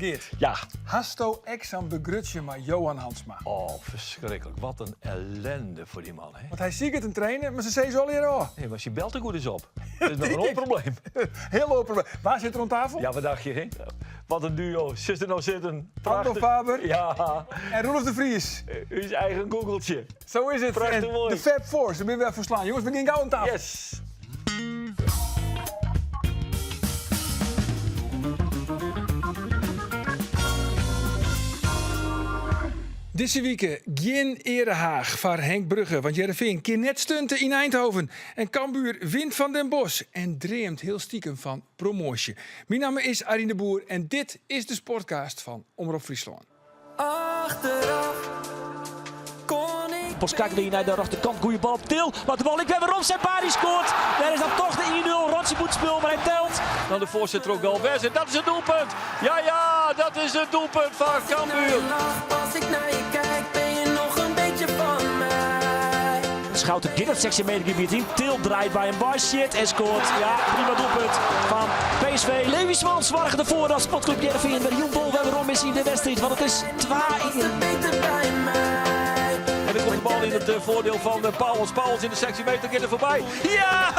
Geert, Ja. hasto ek sa'n begrutsjen mei Johan Hansma? Oh, ferskriklik. Wat in ellende foar dy man, hè? Want hy siket in trainer, mar se sizze allegear ôf. Nee, mar sy belt der goed eens op. Dat is noch in oar probleem. Hiel oar probleem. Wa sit der oan tafel? Ja, wat dacht je, hè? Wat in duo. Sis der no sitten. Andor Prachtich. Faber Ja. en Roelof de Vries. Us eigen Googletsje. Zo is it. Prachtich En moai. de Fab Four, se binne wer ferslein. Jonges, we gean gau oan tafel. Yes. Dizze wike gjin earehaach foar Henk Brugge, want Hearrenfean kin net stunte yn Eindhoven. En Cambuur wint fan Den Bosch en dreamt hiel stikem fan promoasje. Myn namme is Arjen de Boer en dit is de Sportcast fan Omrop Fryslân. Achteraf kon ik. Boscagli nei de rjochterkant, goede bal op Til. Mar de bal ek wer werom, Saibari skoart. Dêr is dan toch de 1-0. Rantsje bûtenspul, mar hy telt. Dan de foarset troch Galvez en dat is it doelpunt. Ja, ja, dat is it doelpunt foar Cambuur. Als ik naar je kijk, ben je nog een beetje van mij. Schouten giet it sechstjinmetergebiet yn. Til draait by him wei, sjit en skoart. Ja, prima doelpunt fan PSV. Levi Swan soarget derfoar dat Sportklup Hearrenfean wer hielendal wer werom is yn de wedstriid, want it is 2-1. Beter bij mij. En dan komt de bal yn it eh, voordeel van eh, Pauwels. Pauwels in de 16 meter gaat er voorbij. Ja!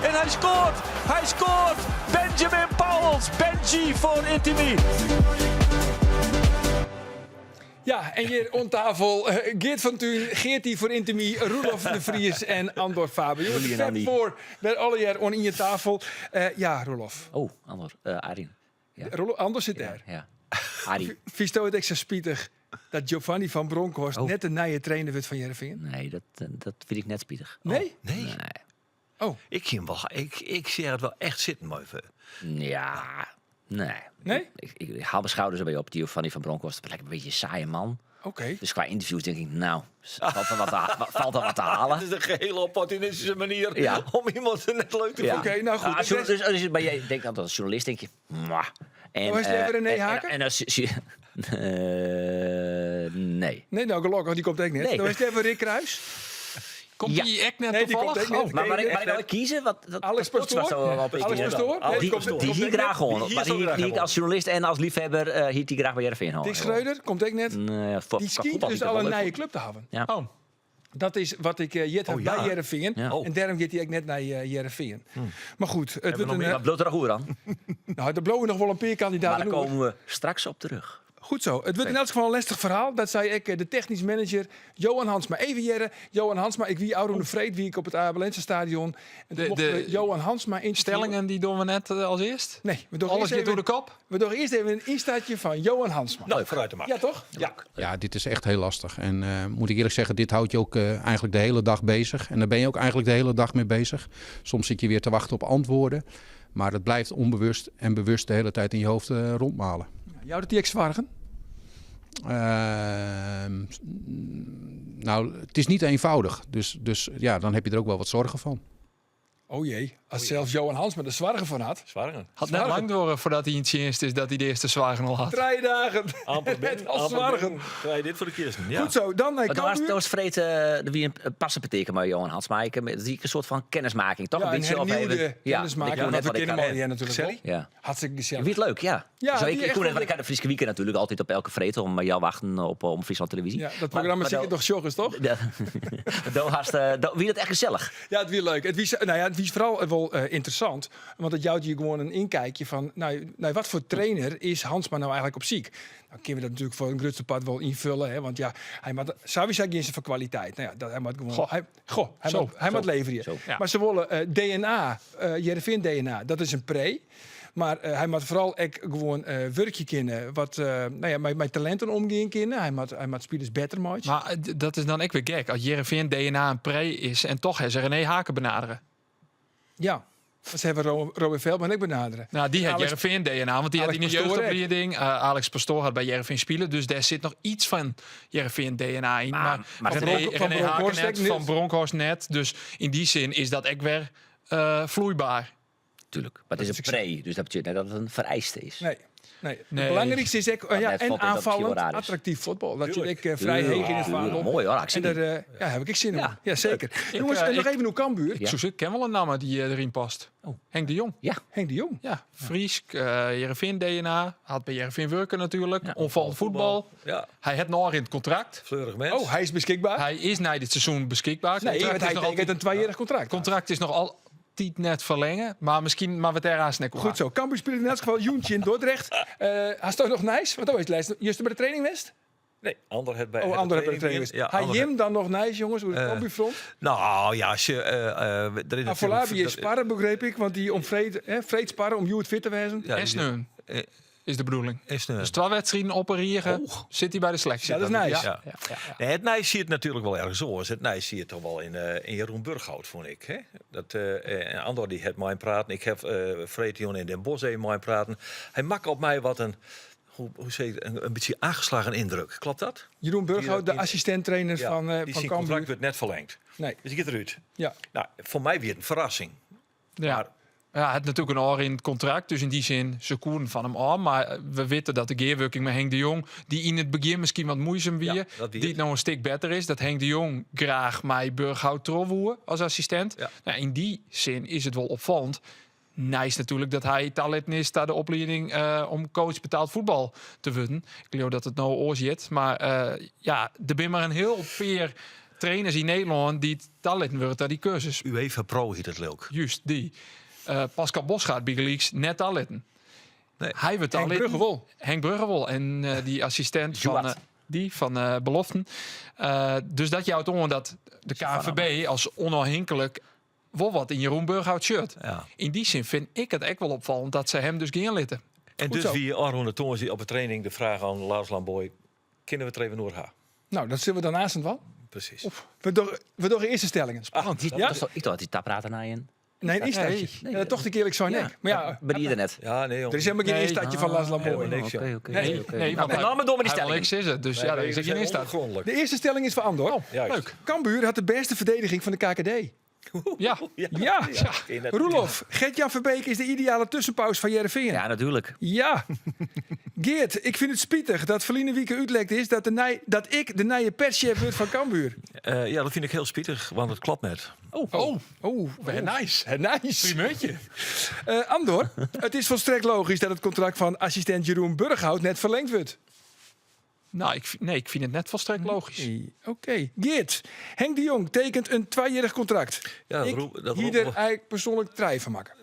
En hij scoort! Hij scoort! Benjamin Pauwels. Benji voor Intimi. Ja, en hjir oan tafel eh, Geert van Tuun, Geertie voor Intimi, Roelof de Vries en Andor Faber. Jongens, Jullie en vet Andy. voor bij allegear oan ien tafel. Eh, ja, Roelof. Oh, Andor. Eh Arjen. Ja. Roelof, Andor sit dêr. Ja. Arie. Fynsto it ek sa spitich dat Giovanni van Bronckhorst Oh. net de nije trainer wurdt fan Hearrenfean? Nee, dat, eh, dat fyn ik net spitich. Oh. Nee? Nee. Nee. Oh. Ik, zie hem wel, ik, ik zie het wel echt zitten, maar even. Ja, nee. Nee? Ik, ik, ik haal mijn schouders erbij op. Giovanni van Bronckhorst, dat lijkt me een beetje een saaie man. Oké. Dus qua interviews denk ik, nou, valt er wat te, ha- valt er wat te halen. Het is een gehele opportunistische manier Ja. om iemand net leuk te Ja. vinden. Oké, nou goed. Ah, dus, dus, maar jij denkt altijd als journalist, denk je, mwah. En, Oh, is het eh, even René en- Haken? En, en als, eh, nee. Nee, nou gelukkig, die komt ook net. Nee. Dan is het even Rick Kruis. Komt Ja. die act net Nee, die komt toevallig? ook net. Oh. Maar, maar, ik, maar ik wil kiezen, wat, dat, Alex dat was Pastoor? zo wel een Alex beetje- Pastoor? Nee, Die, komt- die komt hier ook graag net. gewoon. Die hier Maar zou die, graag die ik hebben. als journalist en als liefhebber eh hier die graag bij Heerenveen houden. Dick Schreuder komt ook net. Nee, ja, voor- Die qua skiet voetbal dus vind ik al dat een wel nieuwe leuk. club te hebben. Ja. Oh. Dat is wat ik eh jet heb Oh, ja. bij Heerenveen. Ja. Oh. En daarom gaat hij ook net naar eh Heerenveen. Maar goed, het wordt nog een, meer? eh, Maar bloot er goed aan. nou, er blowen nog wel een paar Maar kandidaten daar oer. komen we straks op terug. Goed zo. Het wordt in elk geval een lastig verhaal. Dat zei ik, eh, de technisch manager Johan Hansma. Even Jerre, Johan Hansma. Ik wie Oude de Vreed, wie ik op het Abelense stadion. En toen De- mochten de we Johan Hansma interviewen. Stellingen die doen we net eh, als eerst. Nee, we doen Alles eerst gaat door even, de kop. we doen eerst even een instartje van Johan Hansma. Nou, vooruit de maar. Ja, toch? Ja. Ja, dit is echt heel lastig. En eh, moet ik eerlijk zeggen, dit houdt je ook eh, eigenlijk de hele dag bezig. En daar ben je ook eigenlijk de hele dag mee bezig. Soms zit je weer te wachten op antwoorden. Maar het blijft onbewust en bewust de hele tijd in je hoofd eh, rondmalen. Jou dat die zwargen? Ehm, nou, het is niet eenvoudig. Dus, dus ja, dan heb je er ook wel wat zorgen van. Oh jee, als zelfs Johan Hansma er zwargen van had. Zwargen. Had net lang door voordat hij in het eerst is dat hij de eerste zwagen al had. Drie dagen. Amper binnen, Het als amper zwargen. binnen. Krijg je dit voor de kisten. Ja. Goed zo, dan naar Maar toen was, Cambuur. toen was Vreed, eh, er wie een passen maar Johan Hans. Maar ik, eh, zie ik een soort van kennismaking, toch? Ja, een een beetje of hernieuwde even- kennismaking. Ja, ik want kon net we wat ik kennen kan. hem al, jij natuurlijk Gezellig. wel. Ja. Hartstikke gezellig. Wie het leuk, ja. Ja, Zo, die ik, echt ik kon wel net, want ik had de Friese Weekend natuurlijk altijd op elke vreet om jou wachten op, eh, om Friesland televisie. Ja, dat programma maar zie ik nog sjoggens, toch? Do hast, eh, do- wie dat echt gezellig. Ja, het wie leuk. Het wie, nou ja, het wie vooral wel eh, interessant. Want het jouwt je gewoon een inkijkje van... Nou, nou, wat voor trainer is Hansma nou eigenlijk op ziek? Nou kunnen we dat natuurlijk voor een grootste part wel invullen. Hè? Want ja, hij moet sowieso geen van kwaliteit. Nou ja, dat, hij moet gewoon... Goh. Hij, goh, hij Zo, moet, hij zo, moet leveren. zo. Ja. Maar ze willen eh, DNA, eh Heerenveen DNA, dat is een pre. Maar eh, hij moet vooral ook gewoon eh werkje kennen. Wat, eh, nou ja, met, met talenten omgaan kunnen. Hij moet, hij moet spelers beter maken. Maar eh, dat is dan ook weer gek. Als Heerenveen DNA een pre is en toch hè, ze René Haken benaderen. Ja, dat ze hebben Robin Veldman ook benaderen. Nou, die had Alex- Heerenveen DNA, want die had Alex in de Pastoor jeugdopleiding. Eh, Alex Pastoor had bij Heerenveen spelen, dus daar zit nog iets van Heerenveen DNA in. Maar, maar René, Van René Bronckhorst Haken net, ook Van niet. Bronckhorst net. Dus in die zin is dat ook weer eh, vloeibaar. Tuurlijk. Maar het is is een pre, dus dat betekent net dat het een vereiste is. Nee. Nee. Het Nee. belangrijkste is ook, ja, net en valt dat het misschien aanvallend, wel raar is. attractief voetbal. Dat je ik vrij heeg in het vaandel. Mooi hoor, actie. En daar ja, heb ik zin in. Ja. Ja, zeker. Jongens, en nog even hoe Cambuur. Ik zoek- ik ken wel een naam die erin past. Henk de Jong. Ja. Henk de Jong. Ja, Friesk, Heerenveen DNA. Had bij Heerenveen werken natuurlijk. Onvallend voetbal. Ja, Hij heeft nog in het contract. fleurig mens. Oh, hij is beschikbaar. Hij is na dit seizoen beschikbaar. nee, Contract want is hij nog tekent altijd, een tweejarig contract. contract is nog altijd net verlengen. Maar misschien maar wat eraan snack. Goed zo. Cambuur speelt in elk geval Joentje in Dordrecht. Hij staat nog nice. Want oh, is lijst. Juist bij de training West? Nee, ander het bij Oh, het ander bij de training West. Ja, Hij ander Jim dan nog nice, jongens, hoe het Cambuur front. Nou ja, als je... er is natuurlijk- Afolabi is dat- sparren, begreep ik. Want die om vreed, hè, vreed sparren om Joet fit te wezen. Ja, die- Esneun is de bedoeling. Esneun. Dus 12 wedstrijden opereren, zit hij bij de selectie. Ja, dat is nice. Ja, Ja. ja, ja, ja. Nee, het Nijs zie het natuurlijk wel ergens oors. Het Nijs zie het toch wel in Jeroen Burghout, vond ik. Hè? Dat, en Andor die het mij praten. Ik heb Vreetion in Den Bosch even mij praten. Hij maakt op mij wat een, hoe zeg je, het, een beetje aangeslagen indruk. Klopt dat? Jeroen Burghout, de Die- assistent-trainer van, die van zijn Cambuur. contract werd net verlengd. Nee, Dus ik gaat eruit. ja. Nou, voor mij weer een verrassing. Ja. Maar- Ja, hij had natuurlijk een oor in het contract. Dus in die zin, ze koeren van hem aan. Maar we weten dat de gearworking met Henk de Jong... die in het begin misschien wat moeizaam wie, Ja, dat wie die het. het nou een stuk beter is. Dat Henk de Jong graag mij Burghout trollwoer als assistent. Ja. Nou, in die zin is het wel opvallend. Nice natuurlijk dat hij talent is daar de opleiding om coach betaald voetbal te worden. Ik geloof dat het nou oor zit. Maar ja, er zijn maar een heel peer trainers in Nederland die het talent worden daar die cursus. UEFA Pro heet het leuk. Juist, die. Pascal Bos gaat bij Leaks net al litten. Nee. Hij wordt al Henk litten. Bruggewol. Henk Bruggewol. En die assistent van, Juat. die van Beloften. Dus dat jouwt om dat de KNVB als onafhankelijk wel wat in Jeroen Burghout shirt. Ja. In die zin vind ik het echt wel opvallend dat ze hem dus geen litten. En dus zo. wie Arno de Toornsie op de training de vraag aan Lars Lamboy... kunnen we het er even door gaan? Nou, dat zullen we daarnaast wel. Precies. We doen we doen eerste stellingen. Spannend. Ja? Ja? Ik dacht dat die tapraten naar je. Nee, een instaatje. Nee. Ja, toch de keer ik zo nek. Maar ja, Bij die net. Ja, nee, er is helemaal geen Nee. instaatje van Lars Lamboy. Helemaal niks, joh. Oké, oké. Nee, oké. nee, Nou, want hij- nou maar door met die hij wil stellingen. niks is het. Dus ja, daar is geen instaat. Ongrondelijk. De eerste stelling is voor Andor. Oh, Juist. leuk. Cambuur had de beste verdediging van de KKD. Ja. Ja. Ja. Roelof, Gert-Jan Verbeek is de ideale tussenpauze van Heerenveen. Ja, natuurlijk. Ja. Geert, ik vind het spietig dat verleden week uitlekt is dat, de nij, dat ik de nieuwe perschef word van Cambuur. Ja, dat vind ik heel spietig, want het klopt net. Oh, oh. Oh, nice. Nice. Primeurtje. Andor, het is volstrekt logisch dat het contract van assistent Jeroen Burghout net verlengd wordt. Nou, nee, ik vind het net volstrekt logisch. Nee, Oké. Geert, Henk de Jong tekent een tweejarig contract. Ja, dat ik roep- dat hier roep- er eigenlijk persoonlijk trui van maken.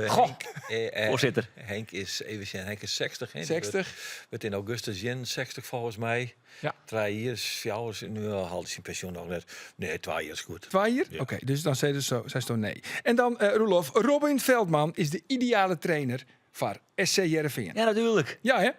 Goh, Henk, voorzitter. Henk is, even zien, Henk is 60. Hè? Die 60. Wordt in augustus Jen 60 volgens mij. Ja. Twee jaar, jou is nu al haalt hij zijn pensioen nog net. Nee, 2 jaar is goed. Twee jaar? Ja. Oké, dus dan zei ze zo, zei ze zo nee. En dan Roelof, Robin Veldman is de ideale trainer voor SC Heerenveen. Ja, natuurlijk. Ja, hè?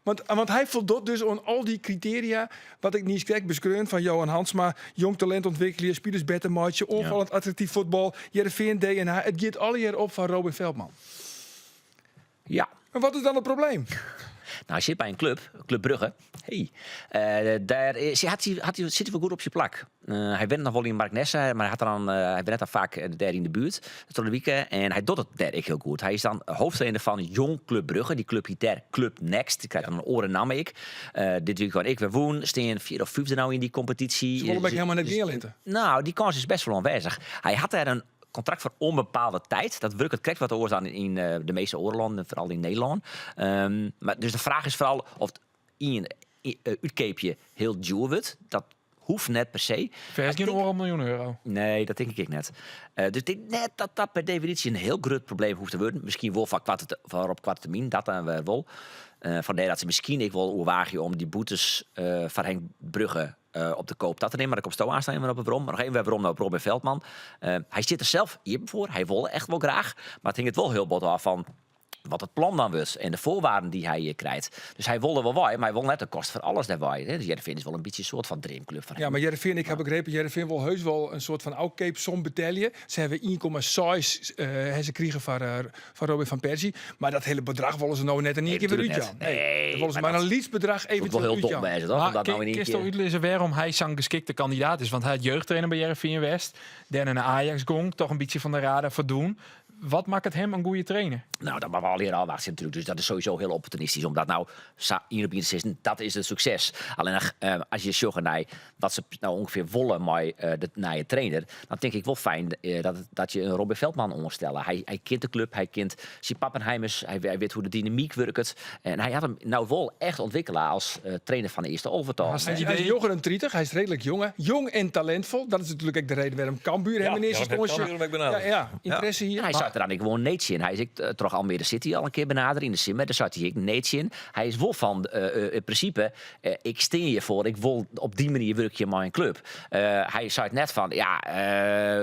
Want hij voldoet dus aan al die criteria wat ik niet krijg beschreven van Johan Hansma, jong talent ontwikkelen, spelers beter maatje, onvallend attractief voetbal, Heerenveen DNA. Het gaat alle jaar op van Robin Veldman. Ja. Maar wat is dan het probleem? Nou, hij zit bij een club, Club Brugge. Hey. Daar is, had hij, had hij, zit hij wel goed op zijn plak. Hij went nog wel in Marknesse, maar hij, had dan, hij went dan vaak daar in de buurt, tot de weekend. En hij doet het daar echt heel goed. Hij is dan hoofdtrainer van Jong Club Brugge. Die club heet daar Club Next. Die krijgt dan een oren naam ik. Dit weekend ik weer woon. Steen 4 of 5e nou in die competitie. Ze willen hem helemaal net neerlitten. Nou, die kans is best wel aanwezig. Hij had daar een contract voor onbepaalde tijd. Dat werkt het correct wat de oorzaak in de meeste oorlanden, vooral in Nederland. Maar dus de vraag is vooral of het in een uitkeepje heel duur wordt. Dat hoeft net per se. Vers geen oor een miljoen euro. Nee, dat denk ik net. Dus ik denk net dat dat per definitie een heel groot probleem hoeft te worden. Misschien wel van op kwart termijn, dat dan wel. Vandaar dat ze misschien ik wel oorwagen om die boetes van Henk Brugge op de koop dat te nemen. Maar ik kom zo aanstaan maar op het waarom. Maar nog even waarom naar Robin Veldman. Hij zit er zelf hier voor. Hij wil echt wel graag. Maar het hing het wel heel bot af van wat het plan dan was en de voorwaarden die hij krijgt. Dus hij wilde wel waai, maar hij wil net de kost voor alles daarbij. Hè? Dus Heerenveen is wel een beetje een soort van dreamclub van Ja, hem. maar Heerenveen, ik heb begrepen, Heerenveen wil heus wel een soort van oud som betalen. Ze hebben 1,6 ze kregen van Robin van Persie. Maar dat hele bedrag willen ze nou net in één Nee, keer weer natuurlijk uitjaan. net. Nee, dat willen ze maar maar dat een liefst bedrag Het moet eventueel wel heel dom uitjaan. bij ze, toch? Om Maar dat nou in één kun je keer... uitlezen waarom hij zo'n geschikte kandidaat is? Want hij had jeugdtrainer bij Heerenveen West. Daarna naar Ajax gong, toch een beetje van de radar verdoen. Wat makket him in goede trainer? Nou, dat moatte we allegear ôfwachtsje natuerlik. Dus dat is sowieso hiel opportunistysk om dat no sa ien op ien te sizzen. Dat is it sukses. Allinnich eh, as je sjogge nei wat se no ûngefear wolle mei eh, de nije trainer, dan tink ik wol fijn eh, dat je in Robin Veldman oanstelle. Hy kent de klup, hy kent syn Pappenheimers, hy wit hoe't de dynamyk wurket. En hy hat him no wol echt ûntwikkele as trainer fan de earste alvetal. Hy is 39, hy is reedlik jong. Hè? Jong en talintfol. Dat is natuerlik ek de reden wêrom't Cambuur him yn earste ynstânsje ja, ynteresse hie. En hy sei der dan ek gewoan nee tsjin. Hy is ek troch Almere City al in kear benadere yn de simmer. Dêr sei hy ek nee tsjin. Hy is wol fan it prinsipe, ik stean hjirfoar, ik wol op dy manier wurkje mei in klup. Hy sei net fan, ja,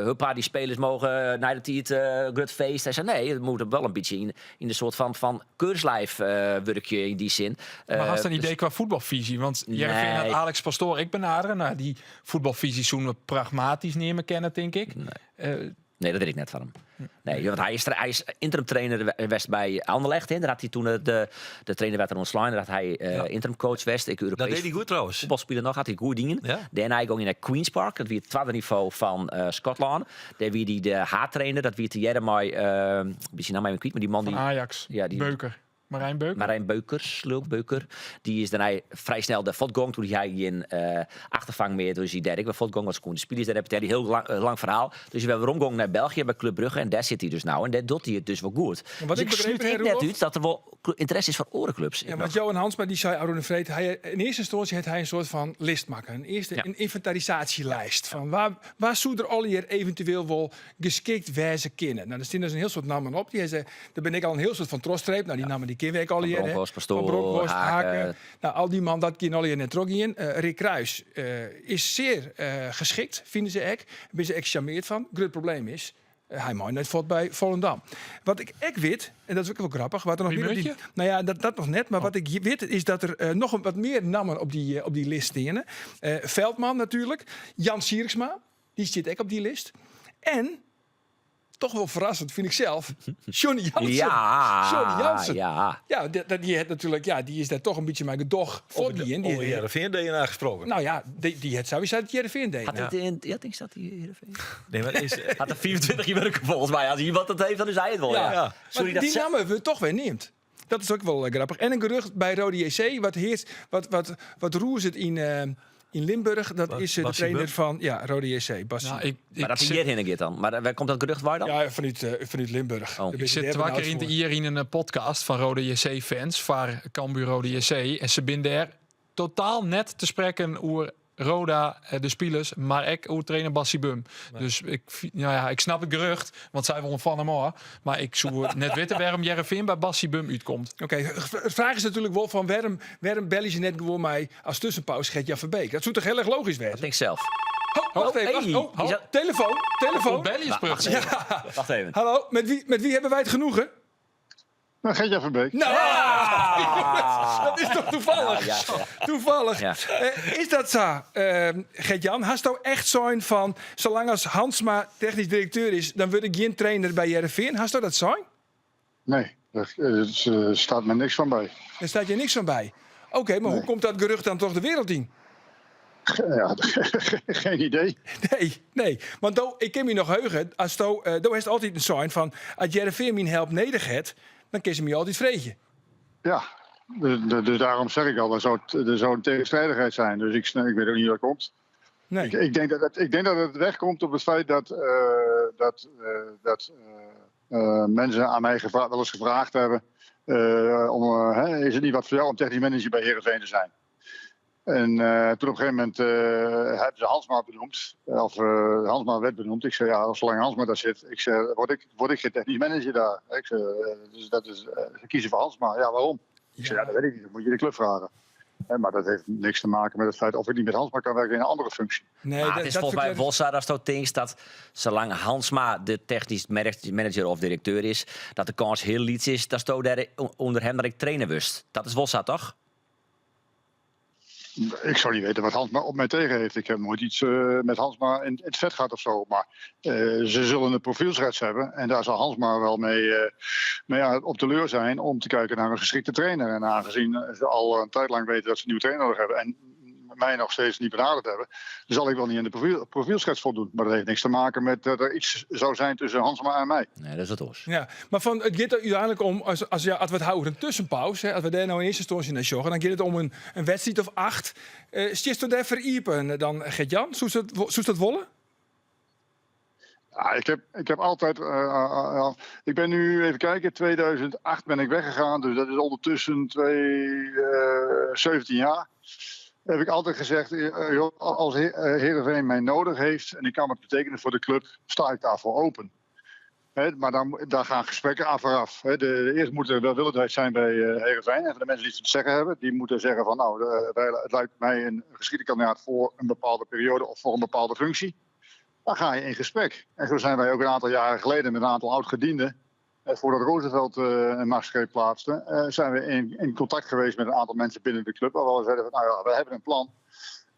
huppa, dy spelers mogen nei de tiid grut feest. Hy sei nee, it moat wol in bytsje yn de soart fan keurslijf wurkje yn dy sin. Mar hast in idee kwa fuotbalfisy? Want Hearrenfean hat Alex Pastoor ek benadere. Nou, dy fuotbalfisy soene we pragmatysk neame kinne, tink ik. Nee. Nee, dat wit ik net fan him. Nee, want hy is interim trainer west by Anderlecht. Hè. Dêr hat hy toen de trainer waard ûntslein. Dêr hat hy interim coach west. Ek Dat Europeesk die hy goed trouwens. fuotbalspiler noch, hat hy goed dien. Ja. Dêrnei gong hy nei Queen's Park. Dat wie it twadde nivo fan Skotlân. Dêr wie hy de haadtrainer. Dat wie tegearre mei, ik bin syn namme even kwyt, mar dy man Fan dy Ajax, Ja, dy Beuker. Marijn Beuker? Marijn Beukers, leau ik, Beuker. Dy is dêrnei frij snel dêr fuortgong. Toen hie hy gjin achterfang mear, dus is hy dêr ek wer fuortgong. Want se koene de spilers dêr net betelje. Hiel lang ferhaal. Dus hy wer weromgong nei België by Club Brugge. En dêr sit hy dus no. En dêr docht hy it dus wol goed. En wat Dus ik ik begrepen slút ha, ek net Roelof? út dat der wol ynteresse is fan oare klups. Ja, want Johan Hansma dy sei ôfrûne freed, hy, yn earste ynstânsje hat hy in soart fan list makke. In earste Ja. in ynventarisaasjelist. Fan wa, wa soe der allegear eventueel wol geskikt wêze kinne. Nou, der stean dus in hiel soad nammen op. Dy dêr bin ik al in hiel soad fan trochstreept. Nou, dy nammen dy kenne we ek allegear. Van Bronckhorst, Pastoor, Van Bronckhorst, Hake. Hake. Nou, al dy man, dat kin allegear net trochgean. Rick Kruis is sear geskikt, fine se ek. Binne se ek sjarmeard fan. Grut probleem is, hy mei net fuort by Volendam. Wat ik ek wit, en dat is ek wol grappich, wat der noch Wie mear op dy, murkje? nou ja, dat noch net, mar wat ik wit is dat der noch wat mear nammen op dy list steane. Veldman natuerlik, Jan Sierksma, dy stiet ek op dy list. En, toch wol ferrassend fyn ik sels, Johnny Jansen. Ja, Johnny Jansen. ja. Ja, dy hat natuerlik, ja, dy is dêr toch in bytsje mei gedoch fuortgien. Over Hearrenfean DNA gesproken. Nou ja, dy hat sawiesa it Hearrenfean DNA. Hat het in, ja, tink dat dy Hearrenfean? Nee, mar is, Hat er 24 jier wurke folgens my. As iemand dat hat, dan is hy it wol. Ja. Ja. Sorry, Maar dat dy ze- namme wurdt toch wer neamd. Dat is ek wol grappich. En in gerucht by Roda JC, wat hearst, wat roezet yn Limburch, dat is de Bassie trainer Bum? fan, ja, Roda JC, Bassie. Nou, ik Maar dat hij zit, hjirhinne giet dan. Mar wêr komt dat gerucht wei dan? Ja, fanút Limburch. Oh. Dêr ik bin sit dêr twa benaud kear yn foar. it jier yn in podcast fan Roda JC-fans, foar Cambuur Roda JC. En se binne dêr totaal net te sprekken oer Roda, de spilers, mar ek oer trainer Bassie Bum. Dus ik, nou ja, ik snap it gerucht, want sy wolle fan him ôf. Mar ik soe net witte wêrom't Hearrenfean by Bassie Bum útkomt. Oké, de fraach is natuerlik wol fan wêrom belje se net gewoan mei as tuskenpauze Gertjan Verbeek? Dat soe toch hiel erch logysk wêze? Dat tink ik sels. Ho, wacht even, hey, wacht, oh, is dat- telefoon, telefoon. Belje Wacht sprucht. even. Wacht even. Hallo, met wie hebben wij het genoegen? Nou, Gertjan Verbeek. Nou, dat is toch toevallig? Ja, ja, ja. Toevallig. Ja. Is dat sa, Gert-Jan? Hasto echt sein fan, salang as Hansma technysk direkteur is, dan wurd ik gjin trainer by Hearrenfean? Hasto dat sein? Nee, dêr stiet my niks fan by. Dêr stiet je niks fan by. Oké, mar hoe Nee. komt dat gerucht dan toch de wereld yn? Ja, geen idee. Nee, nee. Want do, ik kin my noch heuge, asto, do hast altyd sein fan, as Hearrenfean myn help nedich hat, dan kinne se my altyd freegje. Ja, dus daarom zeg ik al, er zou een tegenstrijdigheid zijn. Dus ik weet ook niet hoe dat komt. Nee. Ik denk dat het wegkomt op het feit dat mensen aan mij wel eens gevraagd hebben, om, hè, is het niet wat voor jou om technisch manager bij Heerenveen te zijn? En toen op een gegeven moment hebben ze Hansma benoemd. Of Hansma werd benoemd. Ik zei, ja, zolang Hansma daar zit, ik zei, word ik geen technisch manager daar. Ik zei, dus dat is, ze kiezen voor Hansma. Ja, waarom? Ik zei, ja, dat weet ik niet. Dat moet je de club vragen. Hè, maar dat heeft niks te maken met het feit of ik niet met Hansma kan werken in een andere functie. Nee, Maar het is dat volgens mij verklaart- wol sa datsto tinkst dat salang Hansma de technysk manager of direkteur is, dat de kâns hiel lyts is datsto dêr ûnder him dat ek trainer wurdst. Dat is wol sa, toch? Ik zou niet weten wat Hansma op mij tegen heeft. Ik heb nooit iets met Hansma in het vet gehad of zo. Maar ze zullen een profielschets hebben. En daar zal Hansma wel mee op de leur zijn om te kijken naar een geschikte trainer. En aangezien ze al een tijd lang weten dat ze een nieuwe trainer nodig hebben. En mij nog steeds niet benaderd hebben, dan zal ik wel niet in de profiel, profielschets voldoen. Maar dat heeft niks te maken met dat er iets zou zijn tussen Hansma en mij. Nee, dat is het oars. Ja, mar fan, it giet der úteinlik om, as, as, ja, as we it hawwe oer in tuskenpauze, hè, as we dêr no yn earste ynstânsje nei sjogge, dan giet it om in, in wedstriid of acht. Uh, Stiesto dêr foar iepen dan, Gert-Jan? Soest dat, soest dat wolle? Ja, ik, heb, ik heb altijd. Uh, uh, ik ben nu even kijken, 2008 ben ik weggegaan, dus dat is ondertussen twee, 17 jaar. Heb ik altijd gezegd, joh, als Heerenveen mij nodig heeft en ik kan wat betekenen voor de club, sta ik daarvoor open. He, maar dan, daar gaan gesprekken aan vooraf. He, de, eerst moet er welwillendheid zijn bij uh, Heerenveen. En voor de mensen die iets te zeggen hebben, die moeten zeggen van nou, de, wij, het lijkt mij een geschikte kandidaat voor een bepaalde periode of voor een bepaalde functie. Dan ga je in gesprek. En zo zijn wij ook een aantal jaren geleden met een aantal oud-gedienden, voordat Roosevelt uh, een machtsgreep plaatste, uh, zijn we in, in contact geweest met een aantal mensen binnen de club. Waar we zeiden van, nou ja, we hebben een plan.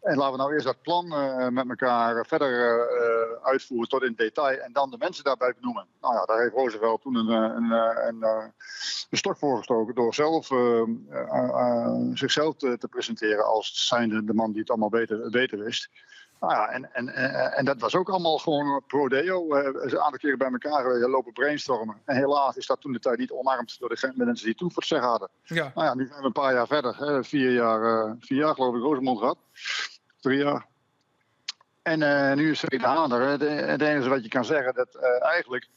En laten we nou eerst dat plan uh, met elkaar verder uh, uitvoeren tot in detail en dan de mensen daarbij benoemen. Nou ja, daar heeft Roosevelt toen een, een, een, een stok voor gestoken door zelf, uh, zichzelf te, te, presenteren als zijnde de man die het allemaal beter, beter wist. Nou ja, en, en, en dat was ook allemaal gewoon pro deo. Een aantal keren bij elkaar geweest, lopen brainstormen. En helaas is dat toen de tijd niet omarmd door de mensen die toen voor het zeggen hadden. Ja. Nou ja, nu zijn we een paar jaar verder. Hè, vier, jaar, 4 jaar geloof ik Roozemond gehad. 3 jaar. En uh, nu is Ferry de Haan er. Het enige wat je kan zeggen, dat uh, eigenlijk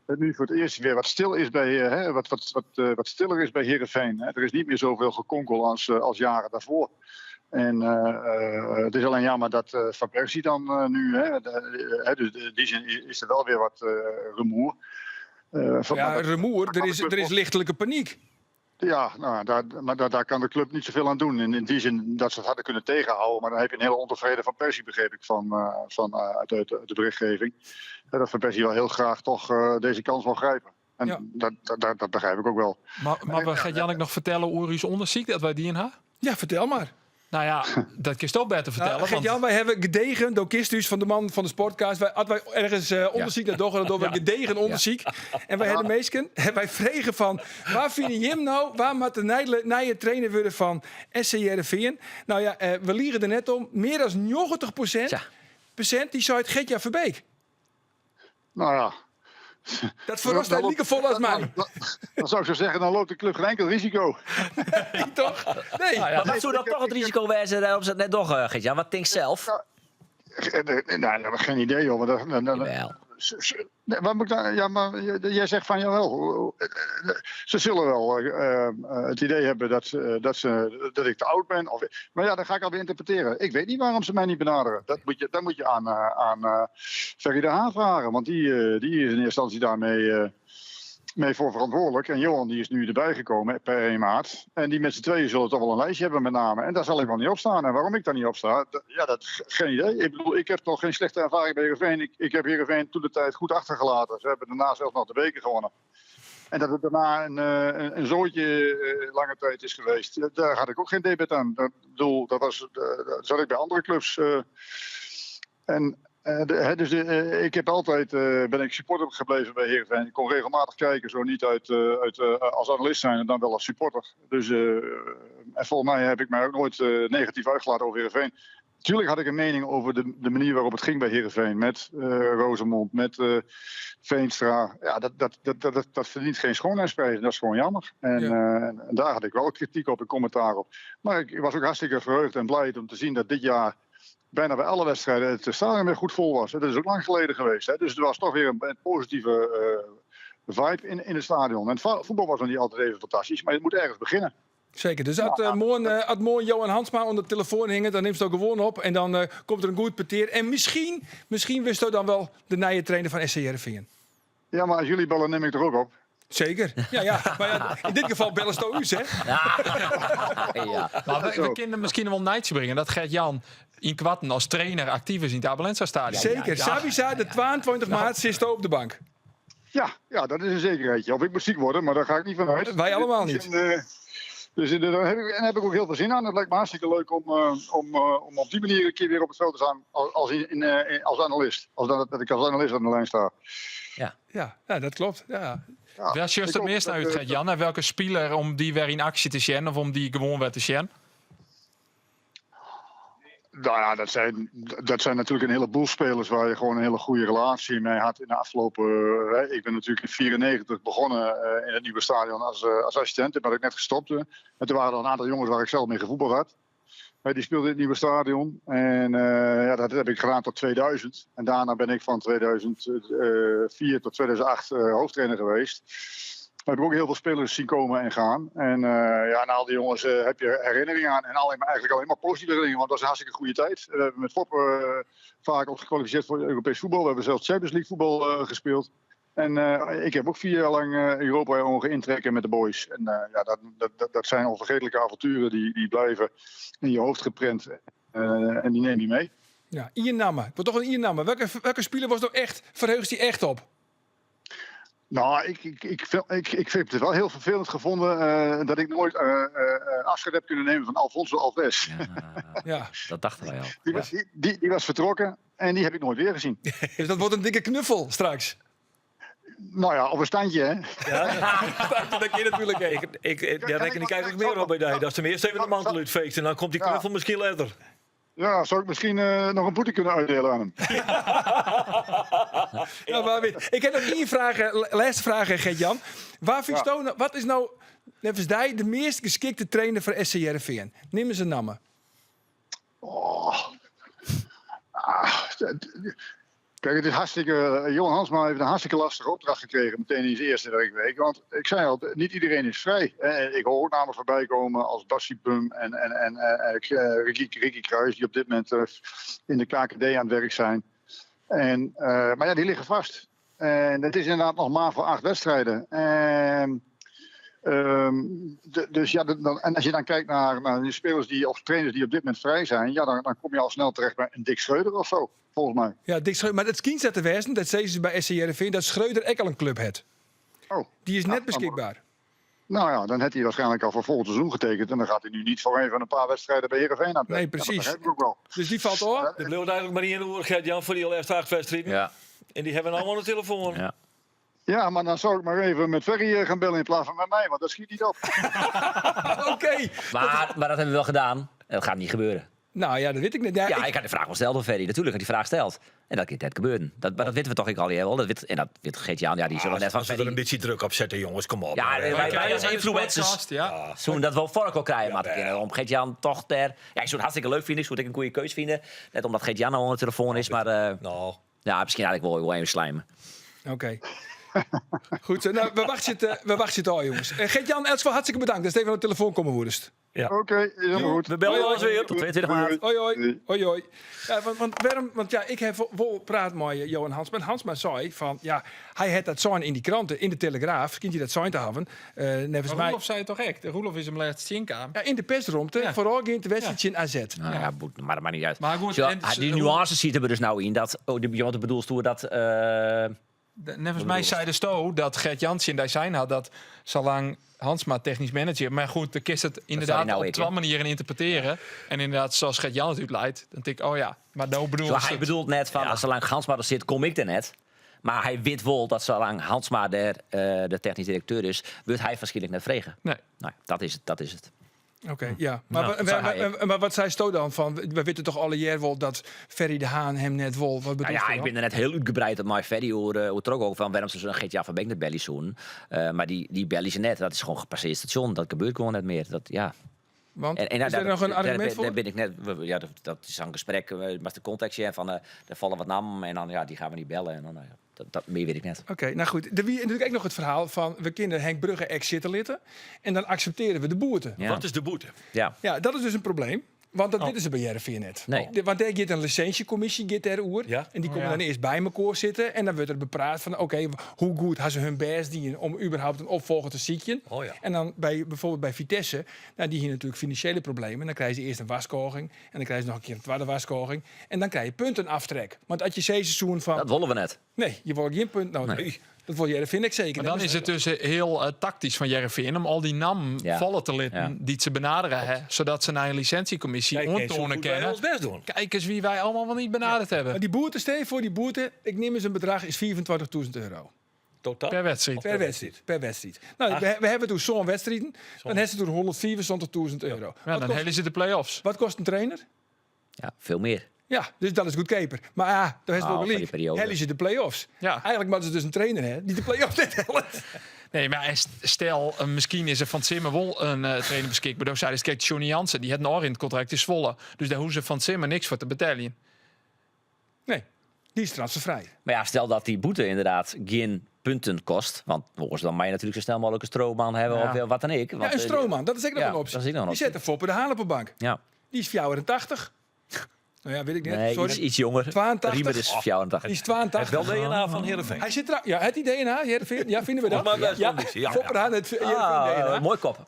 het nu voor het eerst weer wat stil is bij, uh, wat, wat, wat, wat stiller is bij Heerenveen. Hè. Er is niet meer zoveel gekonkel als, als jaren daarvoor. En het is alleen jammer dat Van Persie dan nu, hè, de, dus in die zin is er wel weer wat rumoer. Ja, rumoer, er is lichtelijke paniek. Ja, nou, daar, maar daar, daar kan de club niet zoveel aan doen. In, in die zin dat ze het hadden kunnen tegenhouden. Maar dan heb je een hele ontevreden Van Persie, begreep ik van, van, uit, uit de berichtgeving. Dat Van Persie wel heel graag toch deze kans wil grijpen. En ja. dat, dat, dat, begrijp ik ook wel. Maar, maar wat gaat Jannik nog vertellen oer ús ûndersyk dat wy dien ha? Ja, fertel mar. Nou ja, dat kinst ook better fertelle. Nou, Gert-Jan, wy hawwe gedegen, do kinst ús fan de man fan de Sportcast. Wy, as wy ergens ûndersyk nei dogge, dan dogge wy gedegen ûndersyk. En wy hawwe de minsken, wy fregen fan, wa fine jim no, wa moat de nije trainer wurde fan SC Hearrenfean? Nou ja, we lige der net om. Mear dan 90 procint dy seit Gertjan Verbeek. Nou ja. Dat ferrast dy likefolle as my. Dan, dan zou ik zo zeggen, dan loopt de club geen enkel risico. Nee, toch? Nee. Nou ja, maar wat soe dat toch it risiko wêze dêr't se it net dogge, Gert-Jan? Wat tinkst sels? Nou, nee, geen idee, joh. Maar dat, dat, nee, wat moet ik daar, ja, maar jij zegt van jawel. Ze zullen wel het idee hebben dat, dat, ze, dat ik te oud ben. Of, maar ja, dan ga ik alweer interpreteren. Ik weet niet waarom ze mij niet benaderen. Dat moet je aan, aan Ferry de Haan vragen. Want die, die is in eerste instantie daarmee mee voor verantwoordelijk. En Johan die is nu erbij gekomen per 1 maart. En die met z'n tweeën zullen toch wel een lijstje hebben met namen. En daar zal ik wel niet op staan. En waarom ik daar niet op sta, ja, dat geen idee. Ik bedoel, ik heb nog geen slechte ervaring bij Heerenveen. Ik heb Heerenveen toen de tijd goed achtergelaten. Ze hebben daarna zelfs nog de beker gewonnen. En dat het daarna een, een zooitje lange tijd is geweest, daar had ik ook geen debet aan. Dat, bedoel, dat, was, dat zat ik bij andere clubs. En de, dus de, ik heb altijd, ben ik supporter gebleven bij Heerenveen. Ik kon regelmatig kijken, zo niet uit, uit, als analist zijn en dan wel als supporter. Dus en volgens mij heb ik mij ook nooit negatief uitgelaten over Heerenveen. Tuurlijk had ik een mening over de, de manier waarop het ging bij Heerenveen. Met uh, Roozemond, met uh, Veenstra. Ja, dat, dat, dat, dat, dat verdient geen schoonheidsprijs. Dat is gewoon jammer. En, ja. uh, en daar had ik wel kritiek op en commentaar op. Maar ik was ook hartstikke verheugd en blij om te zien dat dit jaar bijna bij alle wedstrijden het stadion weer goed vol was. Dat is ook lang geleden geweest. Hè? Dus er was toch weer een, een positieve vibe in, in het stadion. En het voetbal was nog niet altijd even fantastisch, maar je moet ergens beginnen. Seker. Dus as uh, moarn, uh, as moarn Johan Hansma oan de telefoan hinget, dan nimst it gewoan op en dan uh, komt der in goed petear. En miskien, miskien wurdst dan wol de nije trainer fan SC Hearrenfean. Ja, maar as jilly belle, nim ik der ek op. Seker. Ja, ja. Mar ja, yn dit gefal bellest ús, hè? Ja. Mar we, we kinne miskien wol nijtsje bringe dat Gert-Jan ynkoarten as trainer aktyf is yn it Abe Lenstra Stadion. Seker. Sawiesa, de 22 maart sitst op de bank. Ja, ja, dat is een zekerheidje. Of ik moet ziek worden, maar daar ga ik niet van uit. Wy allegear net. Dus daar heb ik, en heb ik ook heel veel zin aan. Het lijkt me hartstikke leuk om, om, om op die manier een keer weer op het veld te staan als, als, in, in, als analist. Als dat, dat ik als analist aan de lijn sta. Ja, ja, ja dat klopt. Ja. Ja, Wêr sjochst it meast nei út, Gert-Jan? Nei welke spiler om dy wer yn aksje te sjen of om dy gewoan wer te sjen? Nou ja, dat zijn natuurlijk een heleboel spelers waar je gewoon een hele goede relatie mee had in de afgelopen. Ik ben natuurlijk in 94 begonnen in het nieuwe stadion als assistent. Toen ben ik net gestopt. En toen waren er een aantal jongens waar ik zelf mee gevoetbald had. Die speelden in het nieuwe stadion. En ja, dat heb ik gedaan tot 2000. En daarna ben ik van 2004 tot 2008 hoofdtrainer geweest. Daar heb ik ook heel veel spelers zien komen en gaan. En ja, en al die jongens heb je herinneringen aan. En eigenlijk alleen maar positieve herinneringen, want dat was een hartstikke goede tijd. We hebben met Foppe vaak ons gekwalificeerd voor Europees voetbal. We hebben zelfs Champions League voetbal gespeeld. En ik heb ook 4 jaar lang Europa mogen intrekken met de boys. En ja, dat zijn onvergetelijke avonturen die blijven in je hoofd geprent. En die neem je mee. Ja, Ian Namme. Ik wil toch een Ian Namme. Welke speler was nou echt, verheugde hij echt op? Nou, ik vind het wel heel vervelend gevonden dat ik nooit afscheid heb kunnen nemen van Alfonso Alves. Ja, dat dachten wij al. Die was vertrokken en die heb ik nooit weer gezien. Dus dat wordt een dikke knuffel straks. Nou ja, op een standje, hè? Ja, standje, dat kun je natuurlijk heen. Daar reken ik eigenlijk meer op bij die. Dat ze hem eerst even de mantel uitveegt en dan komt die knuffel misschien later. Ja, zou ik misschien nog een boete kunnen uitdelen aan hem? Nou, maar weet, ik heb nog één vraag, laatste vraag, hè, Gert-Jan. Waar vindt Toon, wat is nou, volgens mij, de meest geschikte trainer voor SC Heerenveen? Neem eens een naam. Oh. Ah, kijk, het is hartstikke, Johan Hansma heeft een hartstikke lastige opdracht gekregen meteen in zijn eerste werkweek. Want ik zei al, niet iedereen is vrij. Ik hoor ook namen voorbij komen als Bassie Bum en Ricky Kruis, die op dit moment in de KKD aan het werk zijn. Maar ja, die liggen vast. En het is inderdaad nog maar voor 8 wedstrijden. Dus ja, dan, en als je dan kijkt naar de spelers die, of trainers die op dit moment vrij zijn, ja, dan kom je al snel terecht bij een Dick Schreuder of zo, volgens mij. Ja, Dick Schreuder, maar het schijnt dat te wezen, dat zeggen ze bij SC Heerenveen, dat Schreuder ook al een club heeft. Die is net beschikbaar. Nou ja, dan heeft hij waarschijnlijk al voor volgend seizoen getekend. En dan gaat hij nu niet voor een van een paar wedstrijden bij Heerenveen aan het Nee, werk. Ja, dat precies. begrijp ik ook wel. Dus die valt al. Er bleef eigenlijk maar één oor, Gert-Jan, voor die eerste 8 wedstrijden. En die hebben allemaal een telefoon. Ja, maar dan zou ik maar even met Ferry gaan bellen in plaats van met mij, want dat schiet niet op. Oké. Maar dat hebben we wel gedaan. En dat gaat niet gebeuren. Nou ja, dat weet ik niet. Ja, Ja, ik ik had de vraag wel gesteld door Ferry. Natuurlijk had ik die vraag gesteld. En dat kan net gebeuren. Maar dat weten we toch ik al, wel. Dat weet, en dat weet Gert-Jan, ja, die zullen net van Als we er Ferry een beetje druk op zetten, jongens, kom op. Ja, Maar, nee, hè. wij als Wij zijn influencers podcast, ja. zullen dat wel voor elkaar krijgen, maar kunnen. Om Gert-Jan toch ter... Ja, ik zou het hartstikke leuk vinden. Ik zou het een goede keus vinden. Net omdat Gert-Jan al aan de telefoon is, maar ja, misschien eigenlijk wel even slijmen. Oké. Goed, zo. Nou, we wachten het al, jongens. Gert-Jan, Elsvo, hartstikke bedankt. Dat is even aan de telefoon komen woedest. Ja. Oké, is helemaal goed. We bellen Hoi, ons weer. Tot 22 maart. Hoi, hoi. Hoi, hoi. Ja, want waarom, want ja, ik heb wel praat met Johan Hansma. En Hansma zei van, ja, hij had dat zijn in die kranten, in de Telegraaf. Kind je dat zijn te hebben? Nevens Maar mij. Roelof zei het toch echt? Roelof is hem laatst zien kwam. Ja, in de persruimte, vooral in de wedstrijd in AZ. Nou ja, boet, maar dat maakt niet uit. Maar goed, Zo, en die nuances ziet er dus nou in dat, oh, de, wat bedoelt toe dat, Nevens mij zei de Sto dat Gert Jansen daar zijn had dat zolang Hansma technisch manager. Maar goed, de kist het zou inderdaad je nou op weten, twee hè? manieren interpreteren. En inderdaad, zoals Gert Jan het uitleidt, dan denk ik, oh ja, maar nou bedoel Zo, ik hij het. bedoelt net van, als zolang Hansma er zit, kom ik er net. Maar hij weet wel dat zolang Hansma er de technisch directeur is, wordt hij waarschijnlijk net vregen. Nee. Nou, dat is het, dat is het. Oké, ja. Maar Nou, dat zei hij maar wat zei Sto dan van? We weten toch alle jaar wel dat Ferry de Haan hem net wol. Wat bedoelt Nou ja, hij ik dan? ben er net heel uitgebreid op mijn Ferry hoe trok ook van waarom ze zo'n Gert-Jan van Beek net belly zoen. Maar die belly ze net. Dat is gewoon gepasseerd station. Dat gebeurt gewoon net meer. Dat, ja. Want En is er nog een argument voor? Daar ben ik net, we, ja, dat, dat is een gesprek, maar de context, ja, van er vallen wat namen en dan, ja, die gaan we niet bellen. En dan, nou ja, dat, dat, meer weet ik net. Oké, nou goed. Er wie natuurlijk ook nog het verhaal van we kinderen Henk Brugge ex zitten litten en dan accepteren we de boete. Wat is de boete? Ja, dat is dus een probleem. Want dat weten ze bij Heerenveen net. Want daar gaat een licentiecommissie gaat daar oer. En die komen dan eerst bij elkaar zitten. En dan wordt er bepraat van, oké, hoe goed hebben ze hun best dienen om überhaupt een opvolger te zieken. En dan bijvoorbeeld bij Vitesse, die hier natuurlijk financiële problemen. Dan krijgen ze eerst een waskoging. En dan krijgen ze nog een keer een tweede waskoging. En dan krijg je puntenaftrek. Want als je zeven seizoen van... Dat willen we net. Nee, je wordt geen punt nodig. Nee. Dat wil Heerenveen ik zeker. Maar dan is het dus heel tactisch van Heerenveen om al die nam vallen te litten die ze benaderen, hè, zodat ze naar een licentiecommissie Kijk eens hoe ontonen goed wij kennen. ons best doen. Kijk eens wie wij allemaal wel niet benaderd hebben. Maar die boete, stel je voor die boete, ik neem eens een bedrag, is 24.000 euro. Totaal? Per wedstrijd. Per wedstrijd. Per wedstrijd. Nou, we hebben toen zo'n wedstrijd, dan hebben ze toen 174.000 euro. Ja, dan helen ze de play-offs. Wat kost een trainer? Ja, veel meer. Ja, dus dat is goedkoper. Maar ja, daar is Nou, wel voor die gelijk. periode. Hellen ze de play-offs. Ja. Eigenlijk moeten ze dus een trainer hebben die de play-offs net helpt. Nee, maar en stel, misschien is er van Zimmer wel een trainer beschikbaar. Dan zei dus, kijk, Johnny Jansen, die het nog in het contract is Zwolle. Dus daar hoeven ze van Zimmer niks voor te betalen. Nee, die is transfervrij. Maar ja, stel dat die boete inderdaad geen punten kost. Want volgens dan mij natuurlijk zo snel mogelijk een stroomman hebben Ja. of wat dan ik. Want, Ja, een stroomman, dat is ook nog ja, een optie. dat is ook nog een Die optie. zet de Foppe de Haan op de bank. Ja, Die is 84. Nou ja, weet ik niet. nee, Sorry. iets, iets jonger. 82. Riemer is 84. Die is 82. Het wel DNA van Heerenveen. Hij zit trouw- Ja, het DNA, Heerenveen. Ja, vinden we dat? Maar best ja, conditie, ja. Foppe de Haan, het Heerenveen Ah, DNA. mooi kop.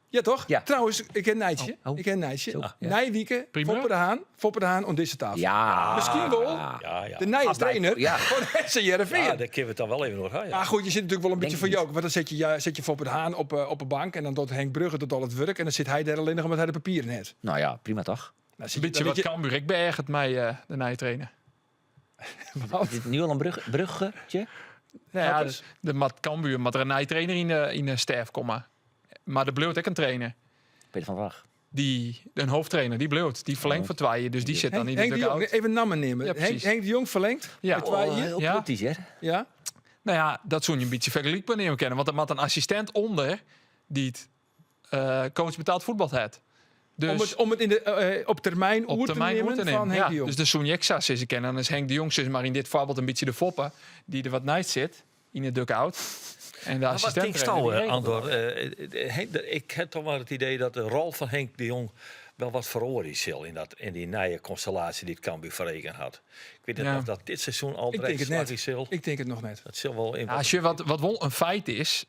Ja, toch? Ja. Trouwens, ik ken Nijtje. Oh, oh. Ik ken Nijtje. Zo, ja. Nijwieke, Primeur? Foppe de Haan. Foppe de Haan om deze tafel. Ja. Misschien wel Ja, ja. de nieuwe Als wij- trainer ja. van SC Heerenveen. Ja, daar kunnen we het dan wel even nog gaan. Ja. Maar goed, je zit natuurlijk wel een beetje Denk voor niet. jook. Want dan zet je, ja, zet je Foppe de Haan op, op een bank. En dan doet Henk Brugge tot al het werk. En dan zit hij daar alleen nog omdat hij de papieren heeft. Nou ja, prima toch? Nou, zit Een je- beetje dan wat weet Cambuur. Ik berg het mij, de nieuwe trainer. Is dit nu al een bruggetje? Nou ja, Snap dus de mat Cambuur, maar er een nieuwe trainer in de sterf komen. Maar er bleef ook een trainer. Peter van Vlag. Die, een hoofdtrainer, die bleef. Die verlengt voor tweeën, dus die zit dan Henk, in de Henk de Jong, dugout. even namen nemen. Ja, Henk, precies. Henk de Jong verlengt. Ja. Met twee Oh, hier. heel Ja. praktisch, hè? Ja. Nou ja, dat zou je een beetje vergelijkbaar nemen kennen. Want er moet een assistent onder die het coach betaald voetbal heeft. Dus Om het, om het in de, op termijn op oer termijn te oer nemen te nemen. van Henk Ja, de Jong. dus de Soen Jeksa is ik kennen. En dan is Henk de Jong is maar in dit voorbeeld een beetje de foppen die er wat nice zit in de dugout. En de Maar wat assistent denk trainer, je, die regelt Andor? Henk, ik heb toch maar het idee dat de rol van Henk de Jong wel wat verloren is in die nieuwe constellatie die het Cambuur verreken had. Ik weet niet Ja. of dat dit seizoen al Ik denk direct het net. slag is. Ik denk het nog net. Dat zal wel in Ja, als je wat wel een feit is,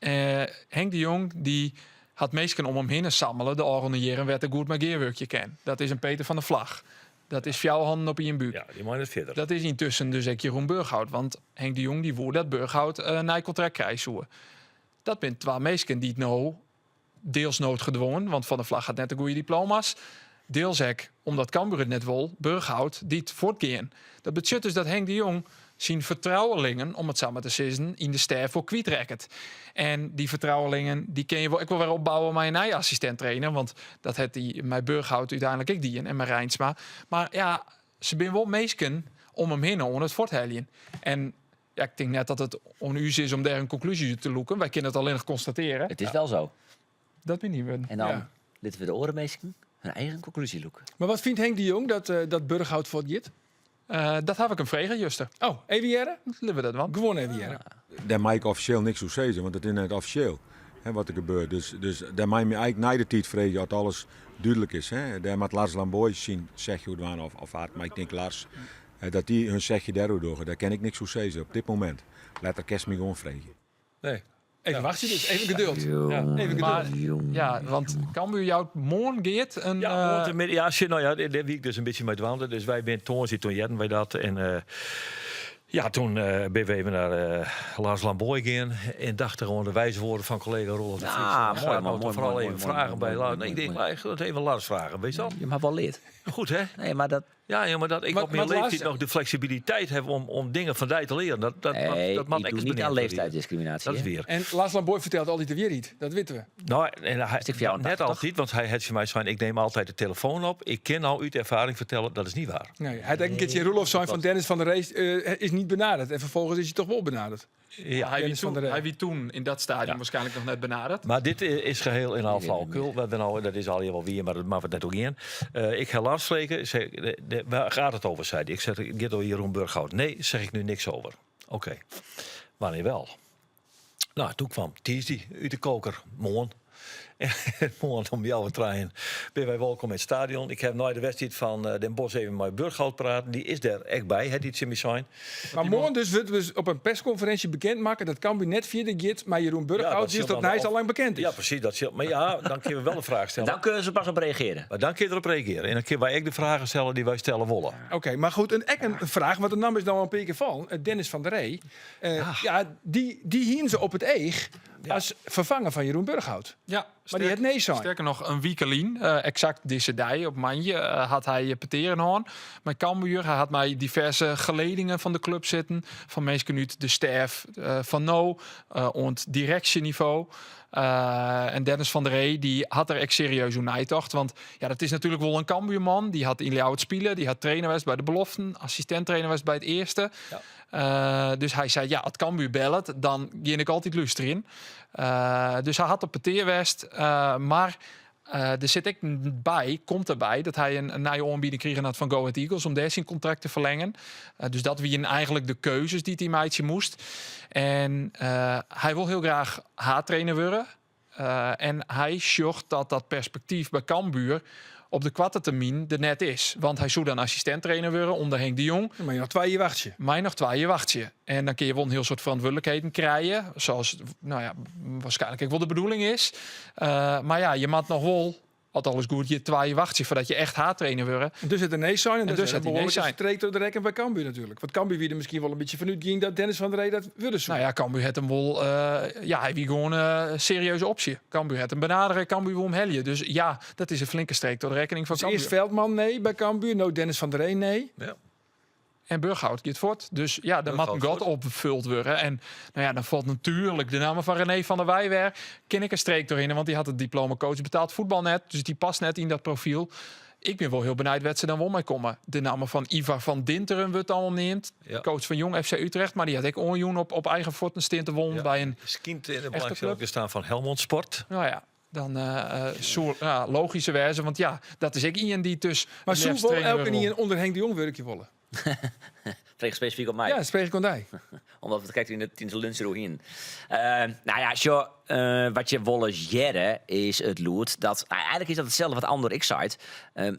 Henk de Jong die had meestal om hem heen sammelen de oranje jaren werd er goed maar geerwerkje ken. Dat is een Peter van der Vlag. Dat is jouw handen op je buik. Ja, die mag het verder. Dat is intussen dus ook Jeroen Burghout. Want Henk de Jong die woer dat Burghout een contract krijgt. zoeken. Dat bent twee meesken die het nou deels noodgedwongen, want Van der Vlag had net de goede diploma's. Deels ook, omdat Cambuur het net wil, Burghout die het voortgaan. Dat betekent dus dat Henk de Jong zijn vertrouwelingen, om het samen te zeggen, in de ster voor kwijtraakt. En die vertrouwelingen, die ken je wel, ik wil weer opbouwen met een nieuwe assistent trainer, want dat het die mijn Burghout uiteindelijk ik die en mijn Reinsma. Maar ja, ze zijn wel meesken om hem heen om het voortheljen. En ja, ik denk net dat het onuus is om daar een conclusie te loeken. Wij kunnen het alleen nog constateren. Het is wel zo. Dat ben niet we. En dan Ja. laten we de oren meesken hun eigen conclusie loeken. Maar wat vindt Henk de Jong dat Burghout voor het jit? Dat heb ik hem vregen, Juster. Oh, even jaren? Laten we dat wel. Gewoon even jaren. Daar mag ik officieel niks over zeggen, want het is net officieel hè, wat er gebeurt. Dus daar mag je me eigenlijk na de tijd vregen dat alles duidelijk is. Hè. Daar moet Lars Lamboy zien, zeg je hoe het of Art, maar ik denk Lars, dat die hun zegje daardoor doorgaan. Daar ken ik niks over zeggen op dit moment. Laat de kerst me gewoon vregen. Nee. Even wachten dus, even geduld. Even geduld. Maar, ja, want Cambuur jou morgen geert een... Ja, ja, shit, nou ja, daar wie ik dus een beetje mee dwaalde. Dus wij zijn toen toen jetten wij dat. En ja, toen ben we even naar Lars Lamboy gaan en dachten gewoon de wijze woorden van collega Roland de Vries. Ja, Ga mooi, nou man, toch mooi, vooral mooi, even mooi, vragen mooi, bij mooi, Lars. mooi, Nee, ik denk, mooi. maar ik ga het even Lars vragen, weet je wel? Je mag wel leert. Goed, hè? Nee, maar dat... Ja, ja, maar dat ik Maar- op mijn maar Lars- leeftijd nog de flexibiliteit heb om dingen van die te leren. Dat, Nee, dat mag ik ik doe eens niet aan benieuwd. leeftijdsdiscriminatie. Dat is hè? weer. En Lars Lamboy vertelt altijd weer iets. Dat weten we. Nou, en hij, Is dit voor jou een net dag, altijd, want hij had voor mij zijn, ik neem altijd de telefoon op. Ik ken nou uit ervaring vertellen, dat is niet waar. Nee, hij had een keertje Roelof zijn van Dennis van der Rees is niet benaderd. En vervolgens is hij toch wel benaderd. Ja, hij, wie Dennis van toen, der Rey. hij wie toen in dat stadium Ja. waarschijnlijk nog net benaderd. Maar dit is geheel in al flauwekul. We hebben nou, dat is al hier wel weer, maar dat mag het net ook in. Ik ga Lars spreken. Zeg, waar gaat het over, zei hij. Ik zeg, het gaat over Jeroen Burghout. Nee, zeg ik nu niks over. Oké. Wanneer wel? Nou, toen kwam Tiesdi uit de koker. Morgen. En morgen om jou te trein ben wij welkom in het stadion. Ik heb na de wedstrijd van Den Bosch even met Burghout praten. Die is daar echt bij, het iets in zijn. Maar morgen dus wordt dus op een persconferentie bekendmaken dat Cambuur net vierde giet, maar Jeroen Burghout dat is zal dat dan hij of- al lang bekend is. Ja, precies. Dat zal- maar ja, dan kunnen we wel een vraag stellen. Dan kunnen ze pas op reageren. Maar dan kun je erop reageren. En dan kunnen wij ook de vragen stellen die wij stellen willen. Oké, maar goed, een, echt een vraag, want de naam is nou al een paar keer van. Dennis van der Rey. Ja, die hien ze op het eeg As ferfanger fan Jeroen Burghout. Ja, Maar dy hat nee sein. Sterker noch, in wike lyn, eksakt dizze dei op moandei, hat hy petearen hân mei Cambuur. Hy hat mei diverse geledingen fan de klup sitten, fan minsken út de stêf fan no oant direksjenivo. En Dennis van der Ree dy hat der ek serieus oer neitocht. Want ja, dat is natuerlik wol in Cambuurman. Dy hat yn Ljouwert spile, dy hat trainer west by de beloften, assistint-trainer west by it earste. Dus hy sei, ja, as Cambuur bellet, dan gean ik altyd lústerjen. Dus hy hat op petear west, mar der sit ek by, komt derby, dat hy in nije oanbieding krigen hat fan Go Ahead Eagles om dêr syn kontrakt te ferlengen. Dus dat wienen eigenlik de keuzes dy't hy meitsje moast. En hy wol hiel graach haadtrainer wurde. En hy sjocht dat dat perspektyf by Cambuur op de koarte termyn der net is. Want hy soe dan assistint-trainer wurde ûnder Henk de Jong. Dan moatte je noch twa jier wachtsje. Moatte je noch twa jier wachtsje. En dan kinne je wol in hiel soad ferantwurdlikheden krije. Sa as, no ja, waarskynlik ek wol de bedoeling is. Mar ja, je moatte noch wol, as alles goed giet, twa jier wachtsje foardat je echt haadtrainer wurde. En dus hat er nee sein. En En dus dus is hat er hy nee behoarlik sein. streek troch de rekken by Cambuur natuerlik. Want Cambuur wie der miskien wol in bytsje fan útgien dat Dennis van der Ree dat wurde soe. No ja, Cambuur hat him wol, ja, hy wie gewoan in serieuze opsje. Cambuur hat him benadere, Cambuur wol him helje. Dus ja, dat is in flinke streek troch de rekkening fan Dus Cambuur. earst Veldman nee by Cambuur, no Dennis van der Ree nee. Ja. En Burghout giet fuort. Dus ja, der moat in Burghout gat opfuld wurde. En no ja, dan falt natuerlik de namme fan René van der Weij wer. Kin ik in streek trochhinne, want dy hat it diploma coach betaald fuotbal net. Dus dy past net yn dat profyl. Ik bin wol hiel benijd wêr't se dan wol mei komme. De namme fan Ivar van Dinteren wurdt al neamd. Coach fan Jong FC Utrecht. Mar dy hat ek oanjûn op eigen fuotten stean te wollen by in Skynt yn de echte belangstelling klup. te stean fan Helmond Sport. No ja, dan soe ja, logysker wêze. Want ja, dat is ek ien dy't dus Mar it soe leafst wol trainer wurde elkenien wol. ûnder Henk de Jong wurkje wolle? Frege spesifyk op my. Ja, frege ik oan dy. Omdat we it krekt yn de, yn de lunch deroerhienen. No ja, sjoch, wat je wolris hearre is it lûd dat... Nou, eigenlik is dat itselde wat Andor ek seit.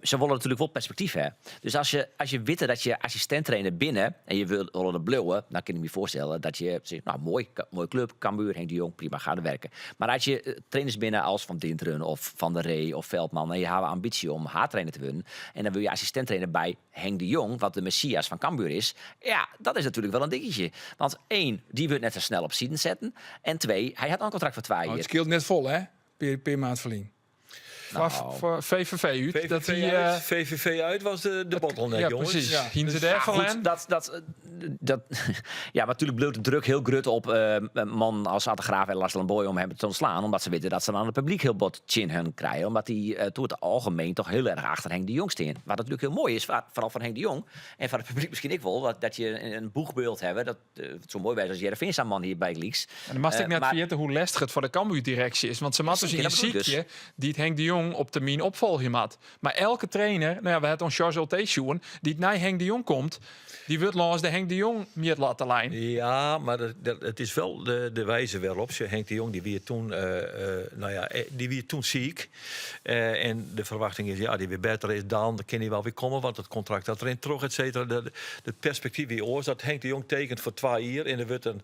Se wolle natuerlik wol perspektyf ha. Dus as je witte dat je assistint-trainer binne en je wolle der bliuwe, dan kin ik my foarstelle dat je sizze, no, moai, moaie klup, Cambuur, Henk de Jong, prima, ga der werke. Mar as je trainers binne as Van Dinteren of Van der Ree of Veldman en je hawwe ambysje om haadtrainer te wurden en dan wurde je assistint-trainer by Henk de Jong, wat de messias fan Cambuur is, ja, dat is natuerlik wol in dingetje. Want één, dy wurdt net sa snel op siden setten. En twee, hy hat al in kontrakt foar twa Oh, it jier. skeelt net folle, hè? Pear maand ferlyn. Foar Nou. foar VVV út. VVV dat hy, uit, VVV uit was de bottleneck, ja, jongens. precies. Ja. Hienen ze Ja, dêr goed, ferlern? dat, ja, maar natuerlik bliuwt de druk hiel grut op mannen as Ad de Graaf en Lars Lambooij om him te ûntslaan. Omdat se witte dat se dan it publyk hiel bot tsjin hun krije. Omdat dy oer it algemien toch hiel erch achter Henk de Jong stean. Wat natuerlik hiel moai is, foaral foar Henk de Jong. En foar it publyk miskien ek wol. Dat je in boechbyld hawwe. Dat it soe moai wêze as Hearrenfean sa'n man hie bygelyks. En dan moatst ek net Mar ferjitte hoe lestich it foar de Cambuur-direksje is. Want se moatte dus Zeker, ien dat bedoel ik dus. sykje dy't Henk de Jong op termyn opfolgje moat. Mar elke trainer, no ja, we hawwe it oan Sjors Ultee sjoen, dy't nei Henk de Jong komt, dy wurdt lâns de Henk de Jong mjitlatte lein. Ja, mar it is wol de wize wêrop't. Henk de Jong die wie toen, no ja, dy wie toen siik. En de ferwachting is, ja, dy wer better is dan, dan kin hy wol wer komme, want it kontrakt dat rint troch, et cetera. De perspektyf wie oars. Dat Henk de Jong tekent foar twa jier en der wurdt in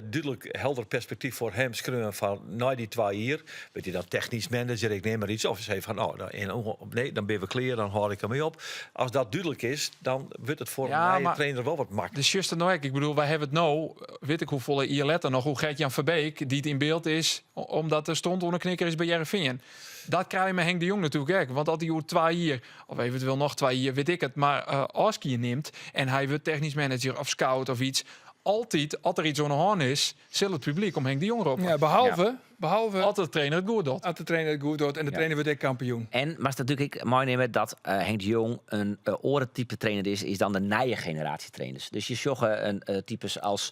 dúdlik helder perspektyf foar him skreaun fan nei dy twa jier wurdt hy dan technysk manager, ik neam mar iets, of sei fan, oh, dan, en, oh, nee, dan binne we klear, dan hâld ik dermei op. As dat dúdlik is, dan wurdt it foar in Ja, nije mar trainer wol wat makliker. De sjochst it no ek. Ik bedoel, wy hawwe it no, wit ik hoefolle jier letter noch, oer Gert-Jan Verbeek, dy't yn byld is, omdat der stront oan de knikker is by Hearrenfean. Dat krije je mei Henk de Jong natuerlik ek. Want as hy oer twa jier, of eventueel noch twa jier, wit ik it, mar ôfskie nimt en hy wurdt technysk manager of scout of iets, altyd, as der iets oan de hân is, sil it publyk om Henk de Jong roppe. Ja, behalve As de trainer it goed docht. As de trainer it goed docht en de trainer wurdt ek kampioen. En moatst natuerlik ek meinimme dat Henk de Jong in oare type trainer is, is dan de nije generaasje trainers. Dus je sjogge in types as,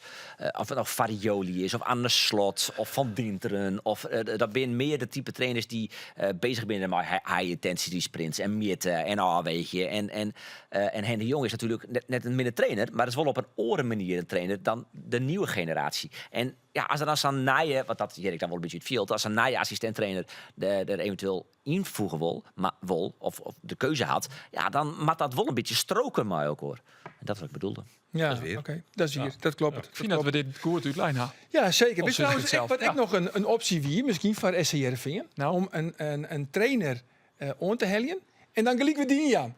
of it no Farioli is, of Arne Slot, of Van Dinteren, of dat binne mear de type trainers dy't bezich binne mei high intensity sprints en mjitte en ôfweegje. En Henk de Jong is natuerlik net in minne trainer, mar is wol op in oare manier in trainer dan de nieuwe generatie. En ja, as der dan sa'n nije, want dat hear ik dan wol in bytsje út it fjild, as in nije assistint-trainer der eventueel ynfoege wol, mar wol, of de keuze hat, ja, dan moat dat wol in bytsje stroken mei elkoar. En dat is wat ik bedoelde. Ja, Dat is wier. oké. Dat is wier. Dat kloppet. Ik fyn dat we dit goed útlein ha. Ja, seker. Of Witst sis ik trouwens it sels? wat ek Ja. noch in opsje wie, miskien foar SC Hearrenfean, No. om in trainer oan te heljen en dan gelyk wer dien jaan.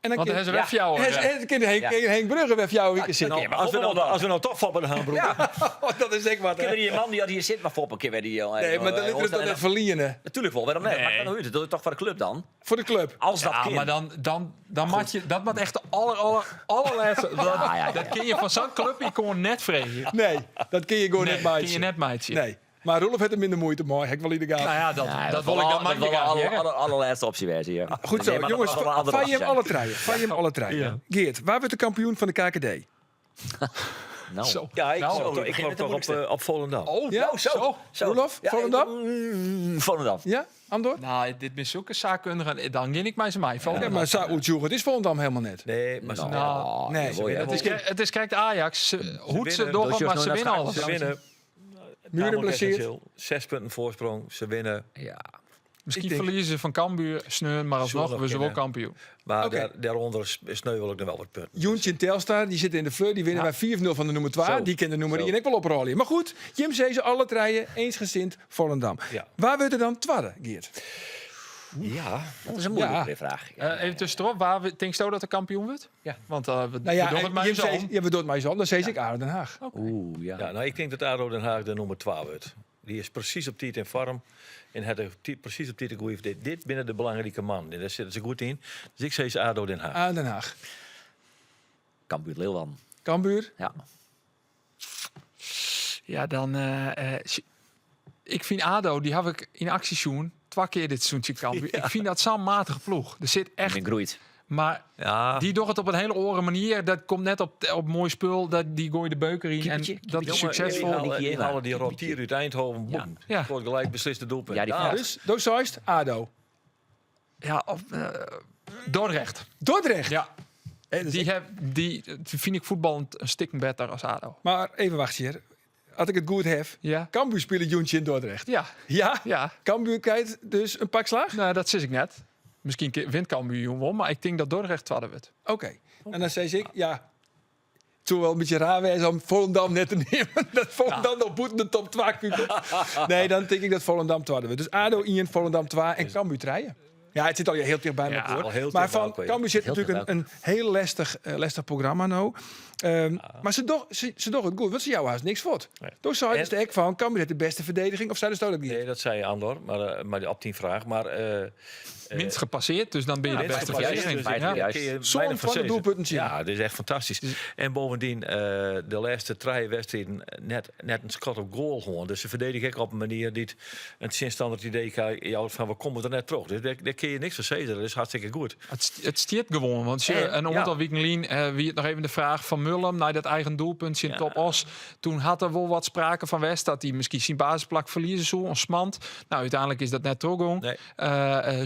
En dan Want kin- dan ha se wer fjouwer. En, en kin Henk, Henk Brugge wer fjouwer wiken sitte. Ja, maar As we, nou, as we nou toch Foppe de Haan brûke. dat is ek wat. Kin hè. er die man die hier sit maar foppe, kin wer die. Nee, maar dan lit het toch net ferlienen. Natuurlijk wel, waarom net? Maakt dat nou uit? Dat is toch voor de club dan? Voor de club. Als dat Ja, kan. maar dan moet je, dat moet echt de aller, aller, allerlaatste. Dat, Ja, ja, ja. dat kun je van zo'n clubicoon net vregen. Nee, dat kun je gewoon Nee, net maken. kun je net maatje. Nee. Maar Roelof heeft er minder moeite. Mooi, ik wel ieder gaten. Nou ja, dat, Ja, dat wil ik dan dat maar wil niet de graag, aller, aller, allerlaatste optie wezen. Ja. Goed zo, Nee, maar dat jongens. mag wel een andere Van je optie hem zijn. alle treien. Van je hem alle treien. Geert, waar wordt de kampioen van de KKD? Nou. Zo. Ja, ik Nou, geloof toch- ik begin geloof met de toch op, moeilijkste. op Volendam. Oh, Ja? nou, zo. Zo. Roelof, Ja, Volendam? Volendam. Ja, Andor? Nou, dit is zulke zaakkundigen. Dan ging ik mij ze mij. Ja, maar Sa Oetjoeg, het is Volendam helemaal net. Nee, maar ze, Nou, Nee, jawel, ja. Het is, het is kijk, Ajax. Ze, hoe ze winnen. door, Dat is maar nog ze naar winnen alles. ze winnen. Muren Tamelijk blesseert. essentieel. 6 punten voorsprong. Ze winnen. Ja. Misschien Ik denk- verliezen ze van Cambuur, Sneun, maar alsnog, Zullen we zijn wel kunnen. kampioen. Maar Oké. daaronder sneuvel ik nog wel wat punten. Joentje en Telstar, die zitten in de fleur. Die winnen bij 4-0 van de nummer 2. Zo. Die kennen de nummer Zo. 1 ik wel oprollen. Maar goed, Jim zei ze alle treien, eensgezind Volendam. Ja. Waar wordt er dan twadde, Geert? Ja. Dat is een moeilijke Ja. vraag. Ja. Even tussendoor, waar denk je dat de kampioen wordt? Ja. Want we, Nou ja, we doen het maar Jim zo. zei, ja, we doen het maar zo. Dan zei ik ADO Den Haag. Oeh, ja. Ja, nou, ik denk dat ADO Den Haag de nummer 2 wordt. Die is precies op tijd in vorm. En het precies op tijd een goeie. Dit, dit binnen de belangrijke man. En daar zitten ze goed in. Dus ik zei ze ADO Den Haag. ADO Den Haag. Cambuur Leeuwarden. Cambuur. Ja. Ja, dan... ik vind ADO, die heb ik in actie zien. Twee keer dit seizoentje Cambuur. Ik vind dat zo'n matige ploeg. Er zit echt... En groeit. Maar Ja, die doet het op een hele oren manier. Dat komt net op mooi spul. Dat, die gooi de beuker in. En Keepertje, dat is Jongen, succesvol. Die halen, die Nicky halen die Eva. Rotier uit Eindhoven. Boem. Ja. Scoort gelijk beslist de doelpunt. Ja, die Daar. Dus, Dooshuist, ADO. Ja, of, Dordrecht. Dordrecht. Ja, Hè, dat is die, echt- heb, die vind ik voetbal een stik beter als ADO. Maar even wachten hier. Als ik het goed heb. Ja. Cambuur spelen Joentje in Dordrecht. Ja, Ja? ja. Cambuur krijgt dus een pak slaag? Nou, dat zit ik net. Misschien wint Cambuur won, maar ik denk dat Dordrecht tweede wordt. Oké. En dan zei ik, ja, het zou wel een beetje raar zijn om Volendam net te nemen. Dat Volendam nog boeten de top 2 komt. Nee, dan denk ik dat Volendam tweede wordt. Dus ADO 1, Volendam 2 en Cambuur 3. Ja, het zit al heel dicht bij Ja, elkaar. al heel maar dicht bij van elkaar, ja. Cambuur zit Heel natuurlijk dicht een heel lastig programma nou. Maar ze doch het goed, want ze jou haast niks voor. Nee. Toen zei En- de ek van Cambuur heeft de beste verdediging. Of zei de dat niet? Nee, dat zei Andor, maar die op 10 vraag. Maar, Minst gepasseerd, dus dan ben je de minst beste gepasseerd, verdediging. dus Ja. daar Juist. kun je Zo'n weinig van de zeggen. doelpunten zien. Ja, dat is echt fantastisch. En bovendien, de laatste drie wedstrijden net een schot op goal gewoon. Dus ze verdedigen ook op een manier die het een zinstandig idee krijgt van we komen er net terug. Dus daar kun je niks van zeggen. Dat is hartstikke goed. Het stiert gewoon, want je, En, een ja. aantal weken lien, wie het nog even de vraag van Mullum naar dat eigen doelpunt in Ja. top os. Toen had er wel wat sprake van West dat hij misschien zijn basisplak verliezen zou, een smant. Nou, uiteindelijk is dat net teruggegaan. Nee.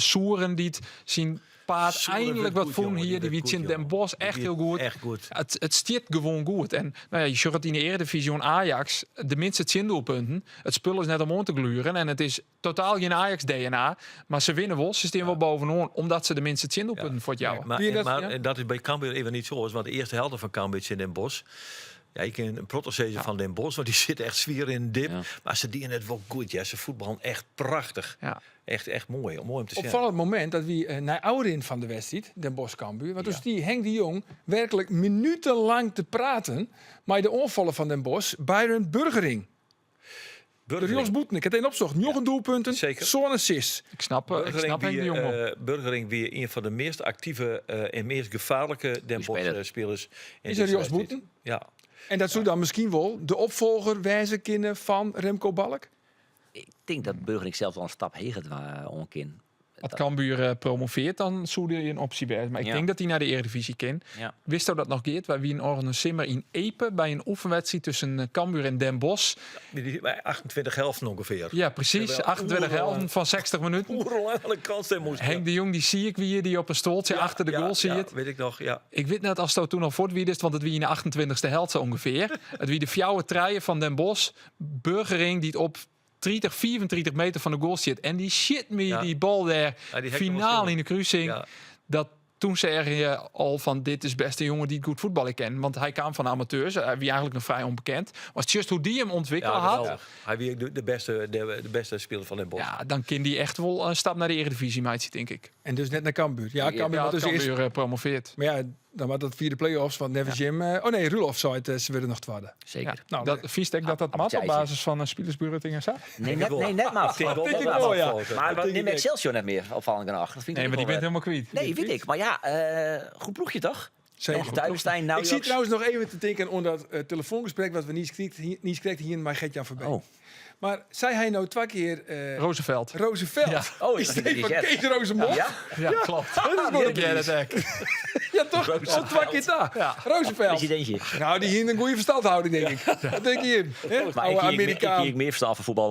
Soeren die het zien paard Soeren eindelijk werd wat goed, voen jongen. hier, die werd wiet goed, in Den jongen. Bosch Die echt werd heel goed. Echt goed. Het stiert gewoon goed. En nou ja, je ziet het in de Eredivisie Ajax, de minste 10 doelpunten. Het spul is net om aan te gluren en het is totaal geen Ajax-DNA. Maar ze winnen wel, ze staan wel bovenaan, omdat ze de minste 10 doelpunten voor het jou. Maar, Wie dat- maar ja? en dat is bij Cambuur even niet zo, want de eerste helft van Cambuur zit in Den Bosch. Ja, ik ken een protégé van Den Bosch, want die zit echt zwier in de dip. Ja. Maar ze dienen het wel goed. Ja, ze voetballen echt prachtig. Ja. Echt, echt mooi. Mooi om te zien. Opvallend moment dat we naar Aurin van de wedstrijd, Den Bosch Cambuur. Want dus die Henk de Jong werkelijk minutenlang te praten. Maar de onvallen van Den Bosch, Byron Burgering. De Burgering. Rios Boeten, ik heb het een opzocht. Nog doelpunten, Zeker. zo'n assist. Ik snap Henk de wie, Jong wel. Burgering weer een van de meest actieve en meest gevaarlijke Den Bosch speler. spelers. In Is er deze Jos wedstrijd. Boeten? Ja. En dat zou dan misschien wel de opvolger wijzen kunnen van Remco Balk? Ik denk dat Burgering zelf wel een stap heger onkin. Als Cambuur promoveert, dan zou hij een optie zijn. Maar ik Ja. denk dat hij naar de Eredivisie kan. Ja. Wist u dat nog, Geert? Wij wie een Orne Simmer in Epe bij een oefenwedstrijd tussen Cambuur en Den Bosch. Die 28 helften ongeveer. Ja, precies. Jawel. 28 Oerenlang. helften van 60 minuten. Oerenlang aan de kant staan moest. Henk de Jong, die zie ik weer, die op een stoeltje achter de Ja, goal ja, zit. weet ik nog, ja. Ik weet net als dat toen al voortwiedest, want het wie in de 28e helft zo ongeveer. Het wie de fjouwe treien van Den Bosch. Burgering die het op 30, 34 meter van de goal zit. En die shit me Ja. die bal daar Ja, die hek nog finaal wel in de kruising. Ja. Dat toen zei je al van dit is best een jongen die het goed voetballen ken. Want hij kwam van amateurs, wie eigenlijk nog vrij onbekend. Was just hoe die hem ontwikkeld Ja, had. geweldig. Hij wie de beste, de beste speler van Den Bosch. Ja, dan kan die echt wel een stap naar de Eredivisie, meidje, denk ik. En dus net nei Cambuur. Ja, Cambuur Ja, moat dus earst. Cambuur promoveert. Mar ja, dan moat dat fia de play-offs, want neffens jim... oh nee, Roelof sei it, se wurde noch twadde. Zeker. Ja. Nou, Dat, fynst ek dat dat moat op Appeltje. basis fan in spilersbegrutting en sa? Nee, net, nee, net maar. Denk wel Denk ik dat wel, dat ja. valt, hè. Maar denk neem ik ook. Excelsior net meer opvallend genoeg. Dat vind ik Nee, maar die ook wel, bent helemaal kwyt. Nee, weet ik. Maar ja, goed ploegje toch? Zeker. Duivenstein, nou Ik zie trouwens nog even te denken aan dat telefoongesprek wat we niet kregen hier met Gert-Jan Verbeek. Oh. Maar zei hij nou twee keer Roosevelt. Roosevelt? Ja. Oh, Is dat het is van het. Kees Roozemond? Ja? Ja, klopt. Dat is wel Ik jij dat ek. Ja, toch? Oh, twee keer daar. Ja. Roosevelt. Presidentje. Nou, die hier een goede verstandhouding, denk ik. Dat denk je in. Hè? Maar ik Oude hier, ik Amerikaan. hier meer verstand van voetbal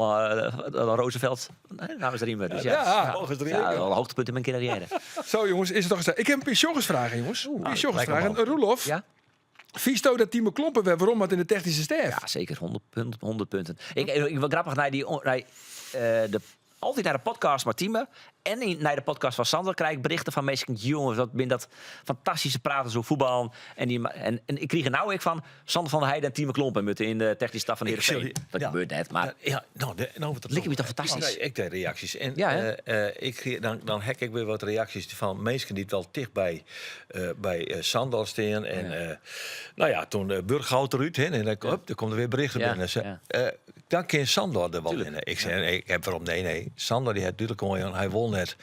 dan Roosevelt. Nee, namens Riemen. Dus ja. Ja. Volgens de Ja, wel een hoogtepunt in mijn carrière. Zo, jongens, is het toch eens. Ik heb een paar jongensvragen, jongens. Een paar jongensvragen. lekker Roelof, Ja? vies dat Timo Klompen weer waarom had in de technische staf? Ja, zeker. 100, 100 punten. Ik wel grappig naar die, naar, de, altijd naar de podcast Martine en naar de podcast van Sander krijg ik berichten van mensen. Jongens, wat ben dat fantastische praten zo voetbal. En, die, en ik kreeg er nou ik van Sander van der Heijden en Timo Klompen moeten in de technische staf van Ik Heerenveen. zie je- Dat ja. gebeurt net, maar Ja, nou, nou wordt het Lijkt me toch fantastisch? Nee, ik deed reacties. En Ja, hè? dan hek ik weer wat reacties van mensen die het wel dicht bij Sandor staan. En nou ja, toen Burghout eruit, hè, en dan, hup, er komt er weer berichten Ja, binnen. Ze, ja. Dan kan Sandor er wel in. Ik zei, nee, ik heb waarom? Nee, nee. Sandor die had natuurlijk al, hij won net.